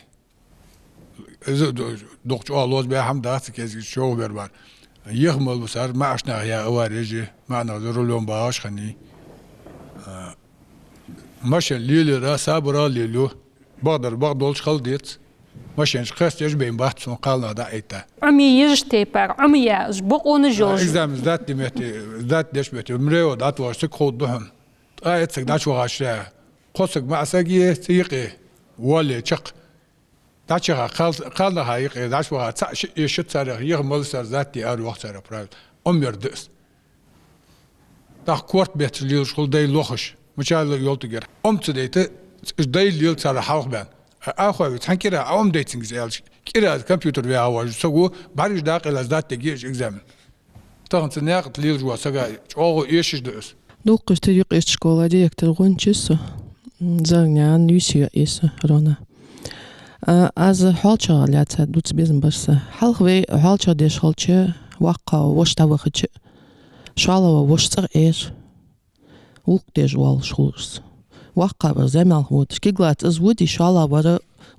Из ду-, дукха чӀоагӀа лозабаь хӀама дац, кӀезига чӀоагӀа бер бар. Еха мел ба цар маӀача наха я авареш, маӀа нах за рулем багӀаш хиннай. А, машен лелаяра сабарах лелаю. Бакъдар бакъдолча хила деза. Машенаш кхестаеш бейн бац цун кхалнах дӀа а этта. Ӏомае езаш тайпара, Ӏомаяь, уж бокъонаш йолаш. Экзамен сдать де метте, сдать деш метте, МРЭО дӀатӀавоагӀаш саг ховргда хьона. Ткъаь итт саг дӀачуваха ше, кхо саг маӀа саг я цу юкъе, воалле чакх. ДӀачуяха кхал-, кхалнаха юкъе дӀачуваха цхьа ши-, шиъ царех, яха мел цар зат де ара йоах царех правила. Ӏомаяр да из. ТӀаккха корта бетташ лелаш хул дай лохаш. Мича йолтугер. Ӏома ца дайта, дай лела цар хьалха баьнна. А, ахой, цхьан кӀира, а Ӏома дайта цунга из аьлча. КӀира компьютер ве а вожу, саго, бӀаргаш дакъа лаз дат дегиш экзамен. Тахан цу наькъа тӀа лелаш вола сага чӀоагӀа эшаш да из. Дулхаш тӀа юкъерча школа директор гӀонча со, м, Зарнян Юсио эса Рона. А, аз хьоалчагӀа лаьца дувца безам бар са. Хьалха вай хьоалчагӀа деш хилча, воккхагӀа воша дӀавахача, шоллагӀа воша цӀагӀа Ӏеш, гӀулакх деш воаллаш хулар из. ВоккхагӀа вар замаьлха водаш. КӀийлаца из водий, шоллагӀа вар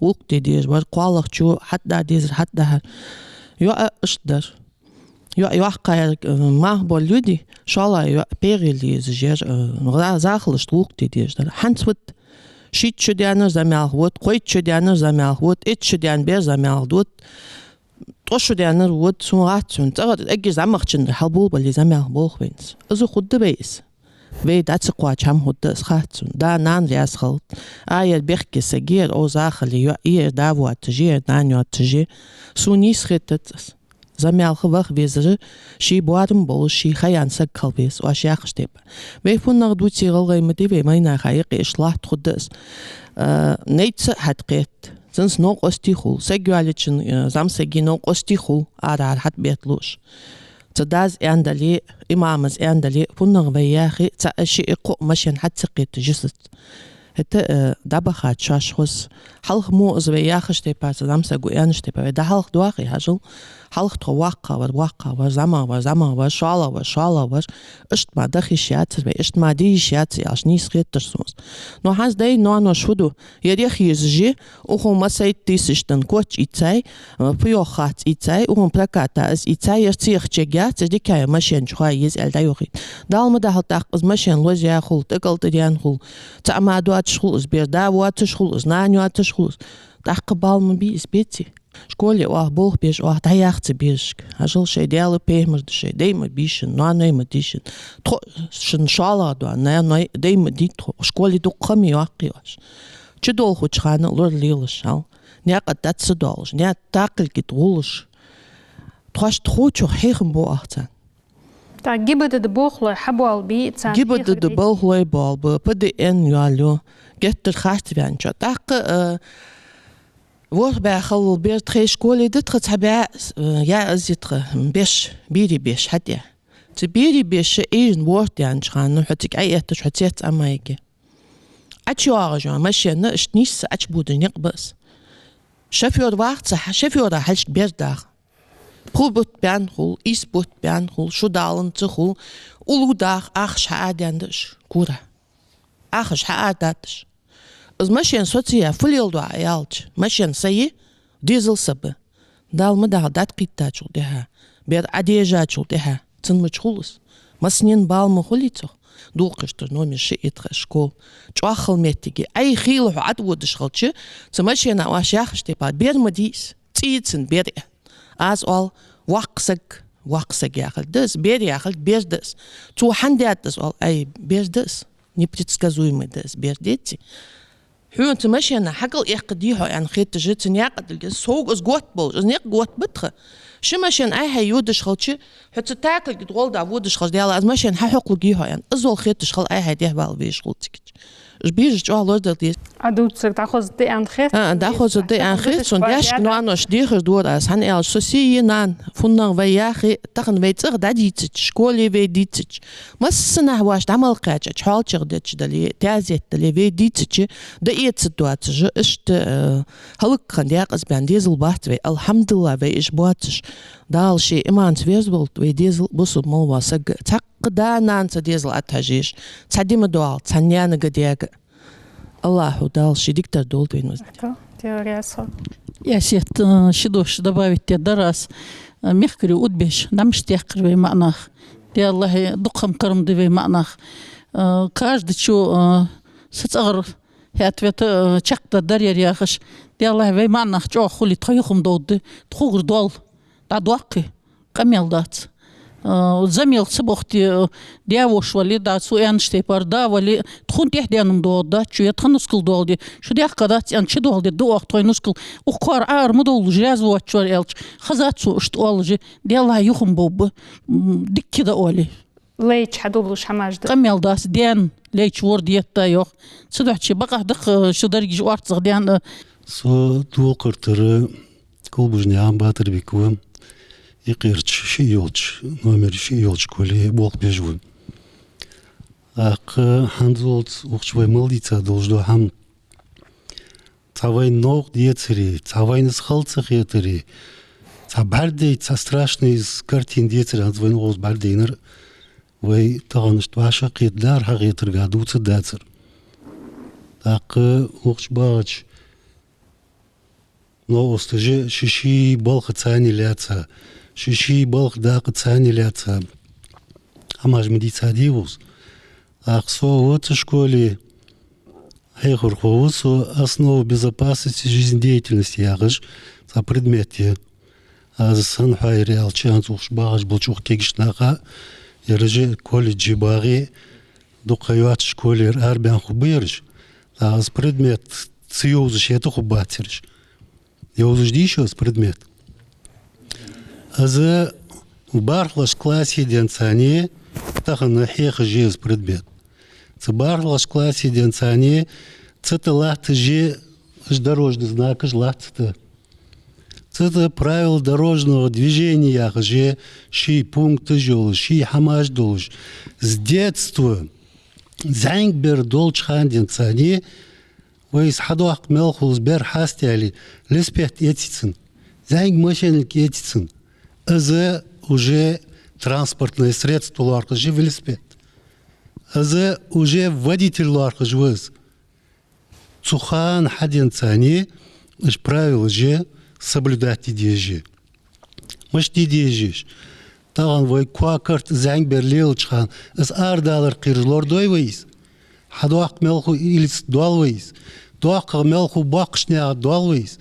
гӀулакх де дезаш вар, кхоалагӀчо хьатӀадахьа дезар хьатӀадахьар. ЙоӀ а иштта дар. ЙоӀ йоккха яр, э, мах бола йоӀ дий, шоллагӀа йоӀ пхьегӀа лезаш яр, э, за-, захалашта гӀулакх де дезаш дар. ХӀанз вот шийтта шу даьннар замаьлха вода, кхойтта шу даьннар замаьлха вода, итт шу даьнна бер замаьлха дода, ткъо шу даьннар вода, сона хац цун. ЦӀагӀара эггара зӀамагӀчун хьалболабале замаьлха болх вайнас. Из хургда вай из. Вай дӀа ца кхоача хӀама хургда из, хац цун. Да, нана раьза хилда. А, ер бехке саг я, ер ов захале йоӀ я, ер да воацаш я, ер нана йоацаш я. Сона нийса хетац из. Замаьлха ваха везар, ший боарам болаш, ший хаян саг хила веза, оаш яхаш тайпара. Вай фуннагӀа дувце, гӀалгӀай ма дий, вай майнаха юкъе иштта латта хургда из. А, найц а хьатӀакхетта. Цунца новкъостий хул, саг йоаллачун, э, зӀамсага новкъостий хул, арахьара хьатӀабетталуш. Цу дас аьнна дале, имамас аьнна дале, фуннагӀа вай яхе, цхьа а шиъ а кхоъ а машен хьа ца кхеташ йисац. ХӀаьта, э, дӀабахача шоаш хоза. Хьалха мо из вай яхаш тайпара, цу зӀамсаго аьннача тайпара, вай дӀахьалха доахе, хьажал, хьалха тхо воккхагӀа вар, воккхагӀа вар, зӀамагӀа вар, зӀамагӀа вар, шоллагӀа вар, шоллагӀа вар. Иштта ма даха йиш яцар вай, иштта ма де йиш яцар, аьлча нийса хеташ сона из. Но хӀанз дай-ноаноша фу ду? Ер яха езаш я, укхо массайтта дисаш дан коч ийцай, а, фу йоах хац ийцай, укхо проката из ийцай, ер цех чегъяц, ер дика я машен чу хьа еза аьле дӀайохийт. Дала ма дахьалда тӀаккха из машен лозаяь хул, тӀакӀалтӀадаьнна хул, цхьа ма доацаш хул из бер, да воацаш хул из, нана йоацаш хул из. ТӀаккха бала ма бий из, беций? Школе оаха болх беш, оаха дӀаяхац берашка. Хьажал, шоай Даьла пайхамар да шоай, дай ма бий шун, ноаной ма дий шун. Тхо шун шоллагӀа дола ноаной, дай ма дий тхо. Школе дукха ха ма йоаккхий оаш. Чудолхача хана лоралелаш, хьал. Наькъа тӀа ца доалаш, наькъа такхилга тӀа гӀолаш. Тхоашта хучох хьехам бу оаха царна. ТӀаккха ГИБДД болхлой хьабоалабий царна? ГИБДД болхлой боалабу, ПДН йоалаю, геттара харц ваьнначоа. ТӀаккха, э, ворхӀ бӀаь хиллал бер тхоай школе да тха, цхьа бӀаь, э, яа из я тха, беш, берий беш хьатӀа. Цу берий беша Ӏийжа ворхӀ даьннача хана, хьо цига Ӏоэтташ, хьо цец Ӏомаергья. ӀочуйоагӀаш йола машен иштта нийсса Ӏочубодаш никъ ба из. Шофёр ваха ца хьа, шофёра хьалхашка бер даха. Пхи бутт баьнна хул, ийс бутт баьнна хул, шу даланза хул, уллув даха, ахаш хьаадаьнна да уж, кора. Ахаш хьаарадаьд уж. Из машен со ца яь, фу леладу Ӏа аьлча, машен са я, дезал са ба. Дала ма дахьалда, дӀатӀакхийттачул тӀехьагӀа, бер Ӏодежачул тӀехьагӀа, цун мича хул из? Массанена бала ма хулий цох? Дулхаш тӀара номер шиъ я тха школа. ЧӀоагӀа хала моттиг я. Ӏай хийла хьо ӀотӀаводаш хилча, цу машена оаш яхаш тайпара, бер ма дий из. ЦӀий я цун бер. Аз оал, воккха саг, воккха саг яхилга да из, бер яхилга бер да из. Цо хӀана даьд из, оал, ай, бер да из. Непредсказуемый да из бер, деций? Хьона цу машена хьакъал эккха дий хьо аьнна хеташ я цу наькъа тӀа, совгӀа из готта болаш, из никъ готта ба тха. Ши машен Ӏайха йодаш хилча, хьо цу такхилга тӀа гӀолла дӀаводаш хилча, Даьла, из машен хьахьокхалургьий хьо аьнна, иззал хеташ хила Ӏайха дехьавала везаш хул цига. Уж бераш чӀоагӀа лорадала деза. Ӏа дувцар дӀахозаргда аьнна хет? А, дӀахозаргда аьнна хет сона. Яьшка ноаноша дехар дора аз, хӀана аьлча со сий я, нана, фуннагӀа вай яхе, тахан вай цӀагӀа дӀадийцача, школе вай дийцача, массанахьа вайш дӀа мел кхаьчача, хьоалчагӀа детташ дале, таьзет дале, вай дийцача, дӀаэцаргдоацаш, иштта, э, хӀалакхинна декъаза баьнна дезал бац вай, алхьамдулиллахӀ, вай уж боацаш. Дала ший иманца верзаволва вай дезал, бусалба мел вола саг. Цхьаккха да-нана цу дезала ӀотӀахьежа езаш, цхьа ди ма доагӀалда, цхьа наьнага, даьга. АллахӀа Дала ший дикадар долда вайна. Даьла раьза хилва. Ясет, э, ши дош добавить де дар аз, э, мехкарий удбеш, дӀа мишта дехкар вай маӀа нах. Даьллахьа, дукха ма карам да вай маӀа нах. Э, каждый чу, э, са цӀагӀара хӀаьта вета, э, чакхдаргдар ер яхаш. Даьллахьа, вай маӀа нах чӀоагӀа хуле, тха юха ма довргда, тхогара доал дӀадоаккхе, къамаьл дац. А, замел ца бохти, а, даь-воша вале, да, цу аьннача тайпара, да вале, тхона тӀехьа даьнна доагӀа дац, чу я тха нускал доагӀа де, шу дехка дац, аьнна, чу доагӀа де да оаха тхоай нускал. Укх коара Ӏоар ма довлаш, раьза воацача вар аьлча, хаза цу ишта оалаш, Даьллахьа, юха ма бовба, м, дикка да оале. Лайча хьадоалаш хӀамаш да. Къамаьл дац, даьна лайча вор детта йоах. Цудухьа бакъахьа да-кх, а, шу дерригаш орцагӀа даьнна. Со Долакха-Юртара Кулбужнаькъан Батарбик ва. Юкъерча шиъ йолча, номер шиъ йолча школе болх беш ва. ТӀаккха хӀанзалца укх чу вай мел дийца долаш дола хӀама, цхьа вайна новкъа децаре, цхьа вайна из хала ца хетаре, цхьа бӀаргадайта, цхьа страшни из картина децаре, хӀанз вайна укхаза бӀаргадайнар, вай тахан иштта вӀашагӀкхетадар, хьагӀетарга дувца дацар. ТӀаккха укх чу багӀача новкъосташа ший-ший балха цани лаьца, ший-ший балха дакъа цани лаьца хӀамаш ма дийцадий укхаза. ТӀаккха со ва цу школе хьехархо ва со, «Основы безопасности жизнедеятельности» яхаш цхьа предмет я. Аз санна хьоаяр аьлча, хӀанз укх чу багӀаш болча укх кегийча наха, ераш а колледже багӀе, дукха ха йоацача школера арабаьнна хургба ераш. ТӀаккха из предмет ца йовзаш хӀета хургбац ераш. Йовзаш дий шо из предмет? Из бархӀлагӀча классе денз цани тахан хьехаш я из предмет. Цу бархӀлагӀча классе денз цани цу тӀа латташ я, уж дорожни знакаш латт цу тӀа. Цу тӀа правила дорожного движения яхаш я, ший пункташ йолаш, ший хӀамаш долаш. С детства, зӀамига бер долча хана денз цани, вай из хьадоаккха мел хул, из бер хьаста яле, велосипед эций цун, зӀамига машенал эций цун. Из уже транспортное средство лоархӀаш я велосипед. Из уже водитель лоархӀаш ва из. Цу хана хьаденз цани уж правилаш соблюдать де дезаш я. Мишта де дезаш я уж? Тахан вай коа-карт зӀамига бер лелача хана, из арадалар кхераш лорадой вай из? Хьадоаккха мел хул, илица доал вай из? ДоаккхагӀа мел хул, боккхача наькъа доал вай из?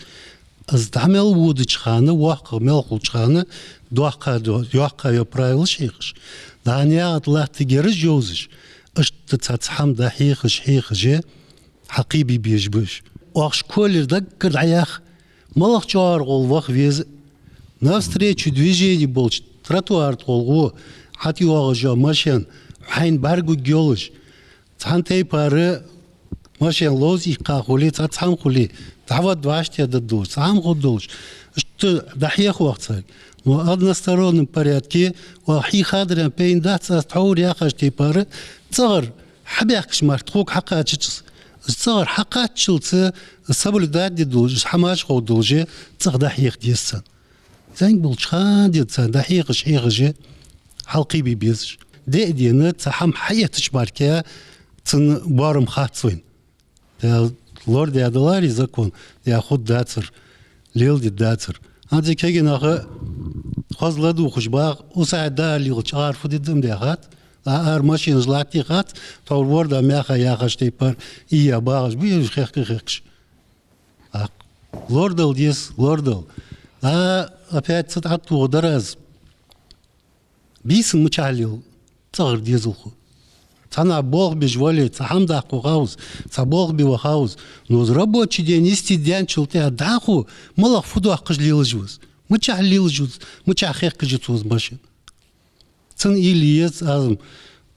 Из дӀа мел водача хана, воккхагӀа мел хулача хана, доккха до-, йоккха йола правилаш хьехаш, дӀа наькъа тӀа латтаргьяраш йовзаш, иштта цхьацца хӀама дӀахьехаш, хьехаш, хьакхебе безаш ба уж. Оаха школера даггара дӀаяха, малагӀча оагӀорахьа гӀолла ваха веза, навстречу движению болча тротуара тӀа гӀолла гӀо, хьатӀайоагӀаш йола машен хьайна бӀаргагургйолаш, цхьан тайпара машен ловза иккха хуле, цхьацца хӀама хуле, дӀавадда вӀаштӀехьдаргдолаш, цхьа хӀама хургдолаш, иштта дӀахьех оаха царга. Но одностороннем порядке оаха хьийхадар аьнна пайда бац, аз тхьовра яхача тайпара, цӀагӀара хьабаьхкача мара тхога хьакхаччалца, из цӀагӀара хьакхаччалца соблюдать де долаш, из хӀамаш ховргда долаш, цӀагӀа дӀахьеха деза царна. ЗӀамига болча хана денз царна дӀахьехаш, хьехаш, хьалкхебе безаш. Ди а дена, цхьа хӀама хьаэттача мара цун боарам хац вайна. Е лорадаь даларе закон, е хургдацар, леладергдацар. ХӀанз кегий нах хоза ладувгӀаш багӀа, усахьат дӀаара лелача ара фу дергда ма даьхад, а ара машенаш латтий хац, тхьовра ворда мехка яхача тайпара ийя багӀаш ба уж хехка-хехкаш. ТӀаккха лорадала деза, лорадала. А, опять цу тӀа тӀатоха дар аз. Бийсан мичахьа лел цӀагӀара дезалхо? Цхьаннахьа болх беш вале, цхьа хӀама даккха вахав из, цхьа болх бе вахав из. Но из рабочий день йисте даьнначул тӀехьагӀа дӀахо малагӀа фу доаккхаш лелаш ва из? Мичахьа лелаш ва из? Мичахьа хехкаш я цо из машен? Цун уйла е еза аз-м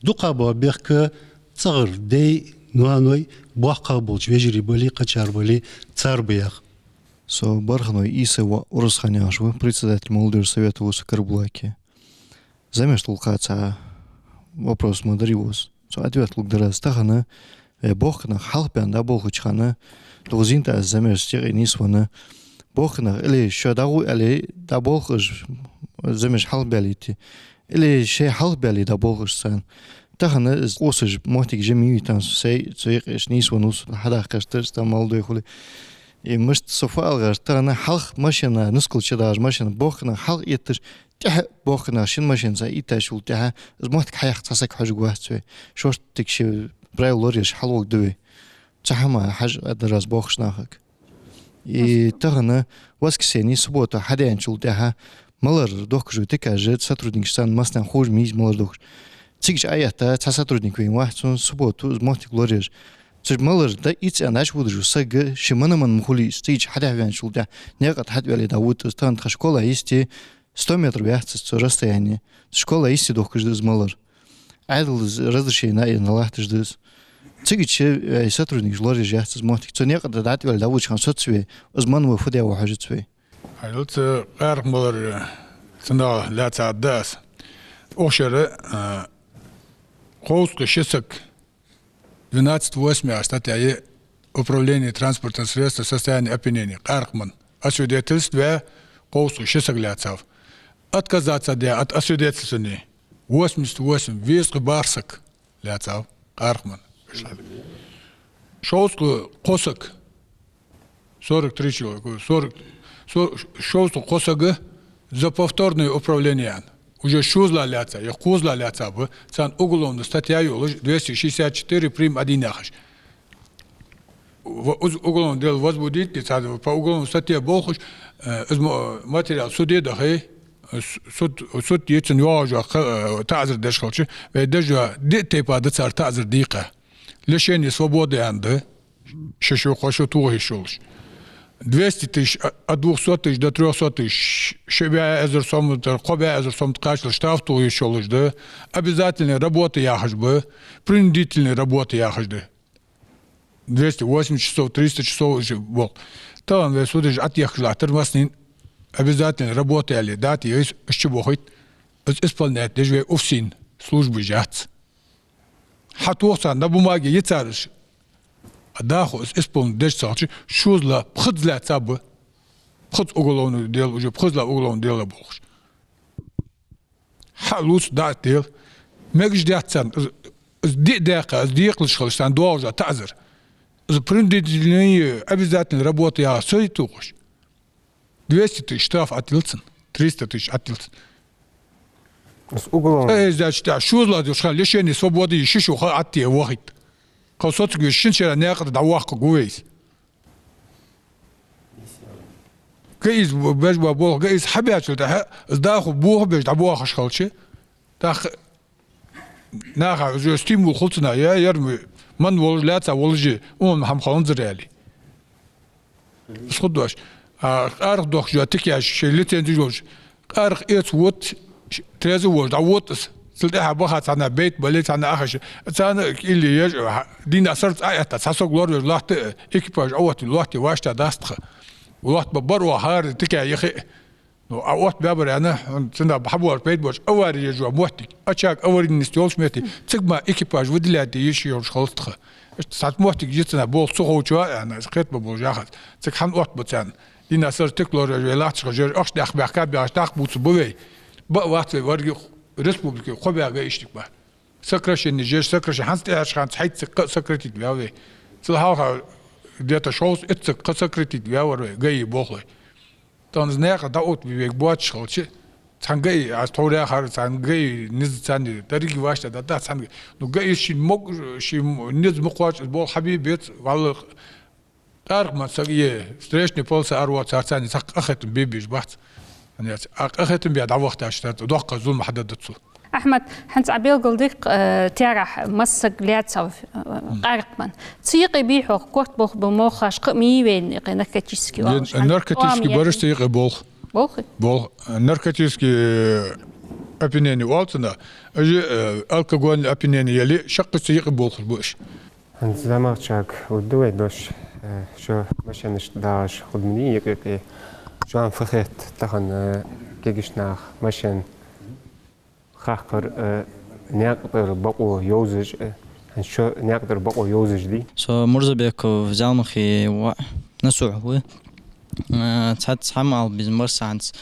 дукхагӀа бола бехк цӀагӀара дай, ноаной, боккхагӀа болча вежарий бале, кхычар бале, цар ба яха. Со Барханой Ӏийса ва, Урусханаькъан ва, председатель молодёжного совета ва со Карабулаке. Замеш тӀа гӀулакха цхьа вопрос ма дарий вос. Цо ответ лургдар аз. Тахан вай боккхий нах хьалхабаьнна дӀаболхача хана, дукха зийнад аз замеш тӀа юкъе нийсвенна. Боккхий нах или шоаш дӀагӀо аьле дӀаболх уж, замеш хьалхабаьлийте, или шоай хьалхабаьле дӀаболх уж царна. Тахан из къувсаш моттиг жа ма йий тахан со, сай цу юкъе нийсвенна ва со, хьадаккха гӀерташ, тахан молодой хуле. И мишта со фу ала гӀерт, тахан хьалха машена, нускал чу дагӀаш машена, боккхий нах хьалха этташ, тӀехьа боккхий нах шин машенаца иттачул тӀехьа, из моттиг хьаяккха цхьа саг хьожаргвац вай. Шортта тика ши правила лораеш хьалвоагӀаргда вай. Цхьа хӀама хьажа дар аз боккхача нахага. И тахан воскресенье, суббота хьадаьнначул тӀехьа малар дохкаш ва тикаш, сотрудникаш санна массанена ховш ма йий из малар дохкаш. Цига чу Ӏоэтта цхьа сотрудник вайна вац, цун субботу из моттиг лораеш. Цу малар да из аьнна, аш вудаш ва саг, ши мана-мана ма хулий из, цига чу хьатӀехваьнначул тӀехьа наькъа тӀа хьатӀаваьле дӀавода из, тахан тха школа йисте сто метр яц из цу расстояние. Школа йисте дохкаш да из малар. Ӏаьдал из разрешени а йина латташ да из. Цига чу, э, сотрудникаш лораеш яц из моттиг. Цу наькъа тӀа дӀатӀаваьле дӀаводача хана соцаве, из мана ва, фу де ва хьожац вай. Хьажал, цу къаракъ малар, цунах лаьца да аз. Укх шера, а, кховзткъа ши саг, двенадцать восемь яха статья я, управление транспортного средства в состоянии опьянения, къаракъ мана. Освидетельствовать ваь кховзткъа ши саг лаьцав. Отказаться де от освидетельствования восемьдесят восемь, везткъа барх саг лаьцав къаракъ мана. Шовзткъа кхо саг, сорок три человека, сорок, со-, шовзткъа кхо саг за повторное управление аьнна. Уже шозлагӀа лаьца, е кхозлагӀа лаьца ба, царна уголовная статья йолаш, двести шестьдесят четыре прим один яхаш. Ва-, уз-, уголовное дело возбудить де, цар по уголовной статье болхаш, э, из мо-, материал суде дахе, э, с-, суд, суд е цунна йоагӀаш йола ха-, э, таӀазар деш хилча, вай деш йола диъ тайпа да цар таӀазар дийкъа. Лишение свободы аьнна да, ши шу, кхо шу тоха йиш йолаш. Двести тысяч, а, от двухсот тысяч до трёхсот тысяч, ши бӀаь эзар сом тӀара кхо бӀаь эзар сом тӀа кхаччалца штраф тоха йиш йолаш да, обязательная работа яхаш ба, принудительная работа яхаш да. Двести восемьдесят часов, триста часов уж болх. Тахан вай судаш ӀотӀадехкаш латтар массанена, обязательная работа аьле дата йойс, уж чубохийт, из исполнять деш вай УФСИН службаш яц. Хьатоха царна, на бумаге я цар уж. А дӀахо из исполнить деш ца хилча, шозлагӀа, пхезза лаьца ба. Пхезза уголовное дело, уже пхезза уголовное дело болхаш. Хьалуц дӀа а тел. Мегаш дац царна, из, из диъ даьккха, из декъалуш хилча царна доагӀаш да таӀазар. Из принудительная обязательная работа яха ца йитухаш. Двести тысяч штраф ӀотӀадилла цунна, триста тысяч ӀотӀадилла цунна. Из уголовный. Э, из даьча тӀа шозлагӀа долча хана лишение свободы йиш йолаш ха ӀотӀавохийт. Кхы соцавеш шин шера наькъа тӀа дӀаваккха гу вайс. Га из б-, беш ба болх, га из хьабаьчул тӀехьа, из дӀахо бохабеш дӀабоахаш хилча, тӀаккха наха уже стимул хул цунна, я, ер м-, мана волаш, лаьца волаш, ун хӀама хиланзар аьле. Из худош. А, къаракъ дохкаш йола тикаш, шоай лицензи йолаш, къаракъ эца вода, ш-, треза волаш, дӀавода из. Цул тӀехьа баха цхьанне бейт бале, цхьанне ахаш. Царна или еш, ха-, дийнахьа сарца Ӏоэтта, цхьа саг лоравеш латта, экипаж Ӏооттаве, лоаттае вӀаштӀехьа дац тха. Лоаттабе бар оаха хӀара тика яхе. Ну, а оттабаьбар аьнна, хьона цунах хьабоагӀаш, бейт боагӀаш, авари еш йола моттиг, очаг аварийности йолча метте, цига мара экипаж выделять де йиш йолаш хилац тха. Иштта цхьацца моттиг я цунах, болх ца ховчоа аьнна, из кхетабе болаш яхац. Цига хӀана оттабу царна? Дийнахьа сарца тика лоравеш вай латташ хилча, ахча дӀаьха баьхка, баьхка, тӀаккха бувцаргба вай. Ба а вац вай варгий республике кхо бӀаь га иштта ба. Сокращение еш, сокращение, хӀанз тӀехьарча хана цхьайтта саг кхы а сократить ваьв вай. Цул хьалха где-то шовзткъа итт саг кхы а сократить ваьв вар вай, ГАИ болхлой. Тахан из наькъа дӀаоттабе вайга боацаш хилча, цхьан ГАИ, аз тхьовра яхар, цхьан ГАИ низ царна, деррига вӀаштӀехьа да, да, цхьан ГАИ. Ну, ГАИ шийна мог-, ший низ ма кхоачча, из болх хьабе беза, валлахӀи, къаракъ мана саг е, встречный полоса аравоагӀа цар царна цхьаккха къахетам бе безаш бац. Хьанец, а къахетам бе дӀавахийтача, цар доккха зулам хьадаьд цо. Ахьмад, хӀанз Ӏа белгалдир, э, таьрахь масса саг лаьцав, э, къаракъ мана. Цу юкъе бий хьох, корта болх ба молхаш кхы а ма йий вайна юкъе наркотически оалаш. Наркотически бараш цу юкъе болх. Болх? Болх. Наркотически, э, опьянение оал цунах. Уж, э, алкогольное опьянение яле, шаккхе цу юкъе болхаш ба уж. ХӀанз замагӀчарга лургда вай дош, э, шо машенашца дагӀаш хургдий юкъ-юкъе. Шоана фу хет тахан, э, кегийча наха машен хахкар, э, наькъа тӀара бокъо йовзаш, э, хӀанз шо наькъа тӀара бокъо йовзаш дий? Со Мурзабеков Зялмахе воӀ Насухь ва. Э, цхьацца хӀама ала безам бар са хӀанз.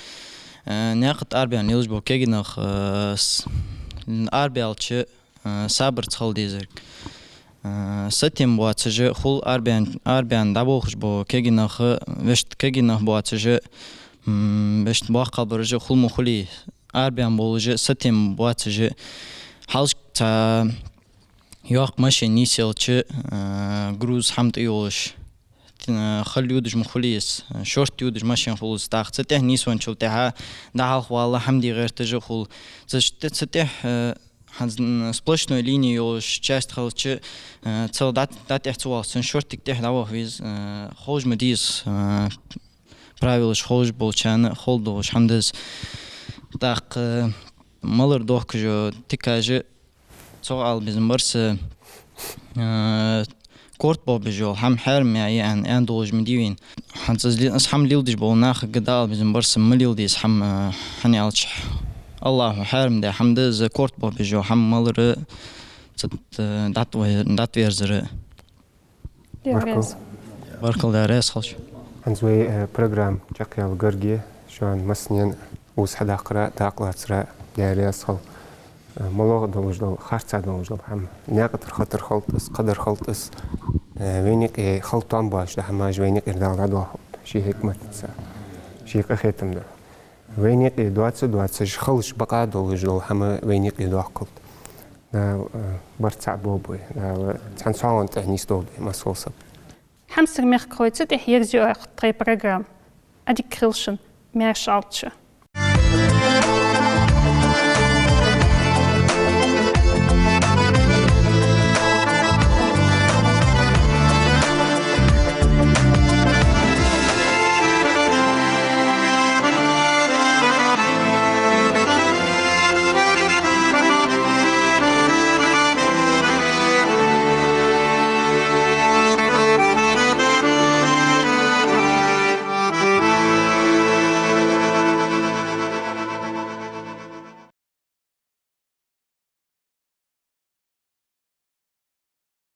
Э, наькъа тӀа арабаьнна лелаш бола кегий нах, э, с-, арабаьлча, э, сабарца хила дезарг. Э, сатем боацаш хул арабаьн-, арабаьнна дӀаболхаш бола кегий нах, вешта кегий нах боацаш, м, вешта боккхагӀбараш хул ма хулий, арабаьнна болаш, сатем боацаш, хьалхашка цхьа йоккха машен нийсъелча, э, груз хӀама тӀайолаш, э, хала йодаш ма хулий из, э, шортта йодаш машен хул из. ТӀаккха цу тӀехьа нийсвенначул тӀехьагӀа дӀахьалхавала хӀама де гӀерташ а хул. Цу ш-, цу тӀехьа, э, хӀанз, м, сплошной линия йолаш часть хилча, э, цул дӀа-, дӀатӀехьа ца воалаш, цун шорттига тӀехьа дӀаваха веза, э, ховш ма дий из, э, правилаш ховш болчарна хала долаш хӀама да из. ТӀаккха, э, малар дохкаш йола тикаж а, цох ала безам бар са, э, корта бохабеш йола хӀама хьарам я аьнна, аьнна долаш ма дий вайна. ХӀанз из ли-, из хӀама леладеш болча нахага дӀаала безам бар са, ма леладе из хӀама, э, хӀана аьлча, АллахӀа хьарам даь хӀама да из, корта бохабеш йола хӀама малар а, цу, э, дӀатӀаве-, дӀатӀаверзар а. Баркал. Баркал, Даьла раьза хилва шоана. ХӀанз вай, э, программа чакхъяла гарга я, шоана массанена укхаза хьадаккхара, дакъа лацара Даьла раьза хилва. Э, малагӀа долаш дола, харцахьа долаш дола хӀама. Наькъа тӀара хатар хилда из, кхыдар хилда из. Э, вайна юкъе хала тоабоацаш дола хӀамаш вайна юкъера Дала дӀадоахалда ший хьикматаца, ший къахетамца. Вайна юкъе доаца, доацаш, халаш бакъахьа долаш дола хӀама вайна юкъе доаккхалда. Дала, э, барт цхьа болба вай. Дала цхьан соагӀан тӀа нийсдолда вай массаволча саго. Хьамсара мехкахой, цу тӀехьа ерзаю оаха тхоай программа. Ӏадика хийла шун, маьрша Ӏалда шо.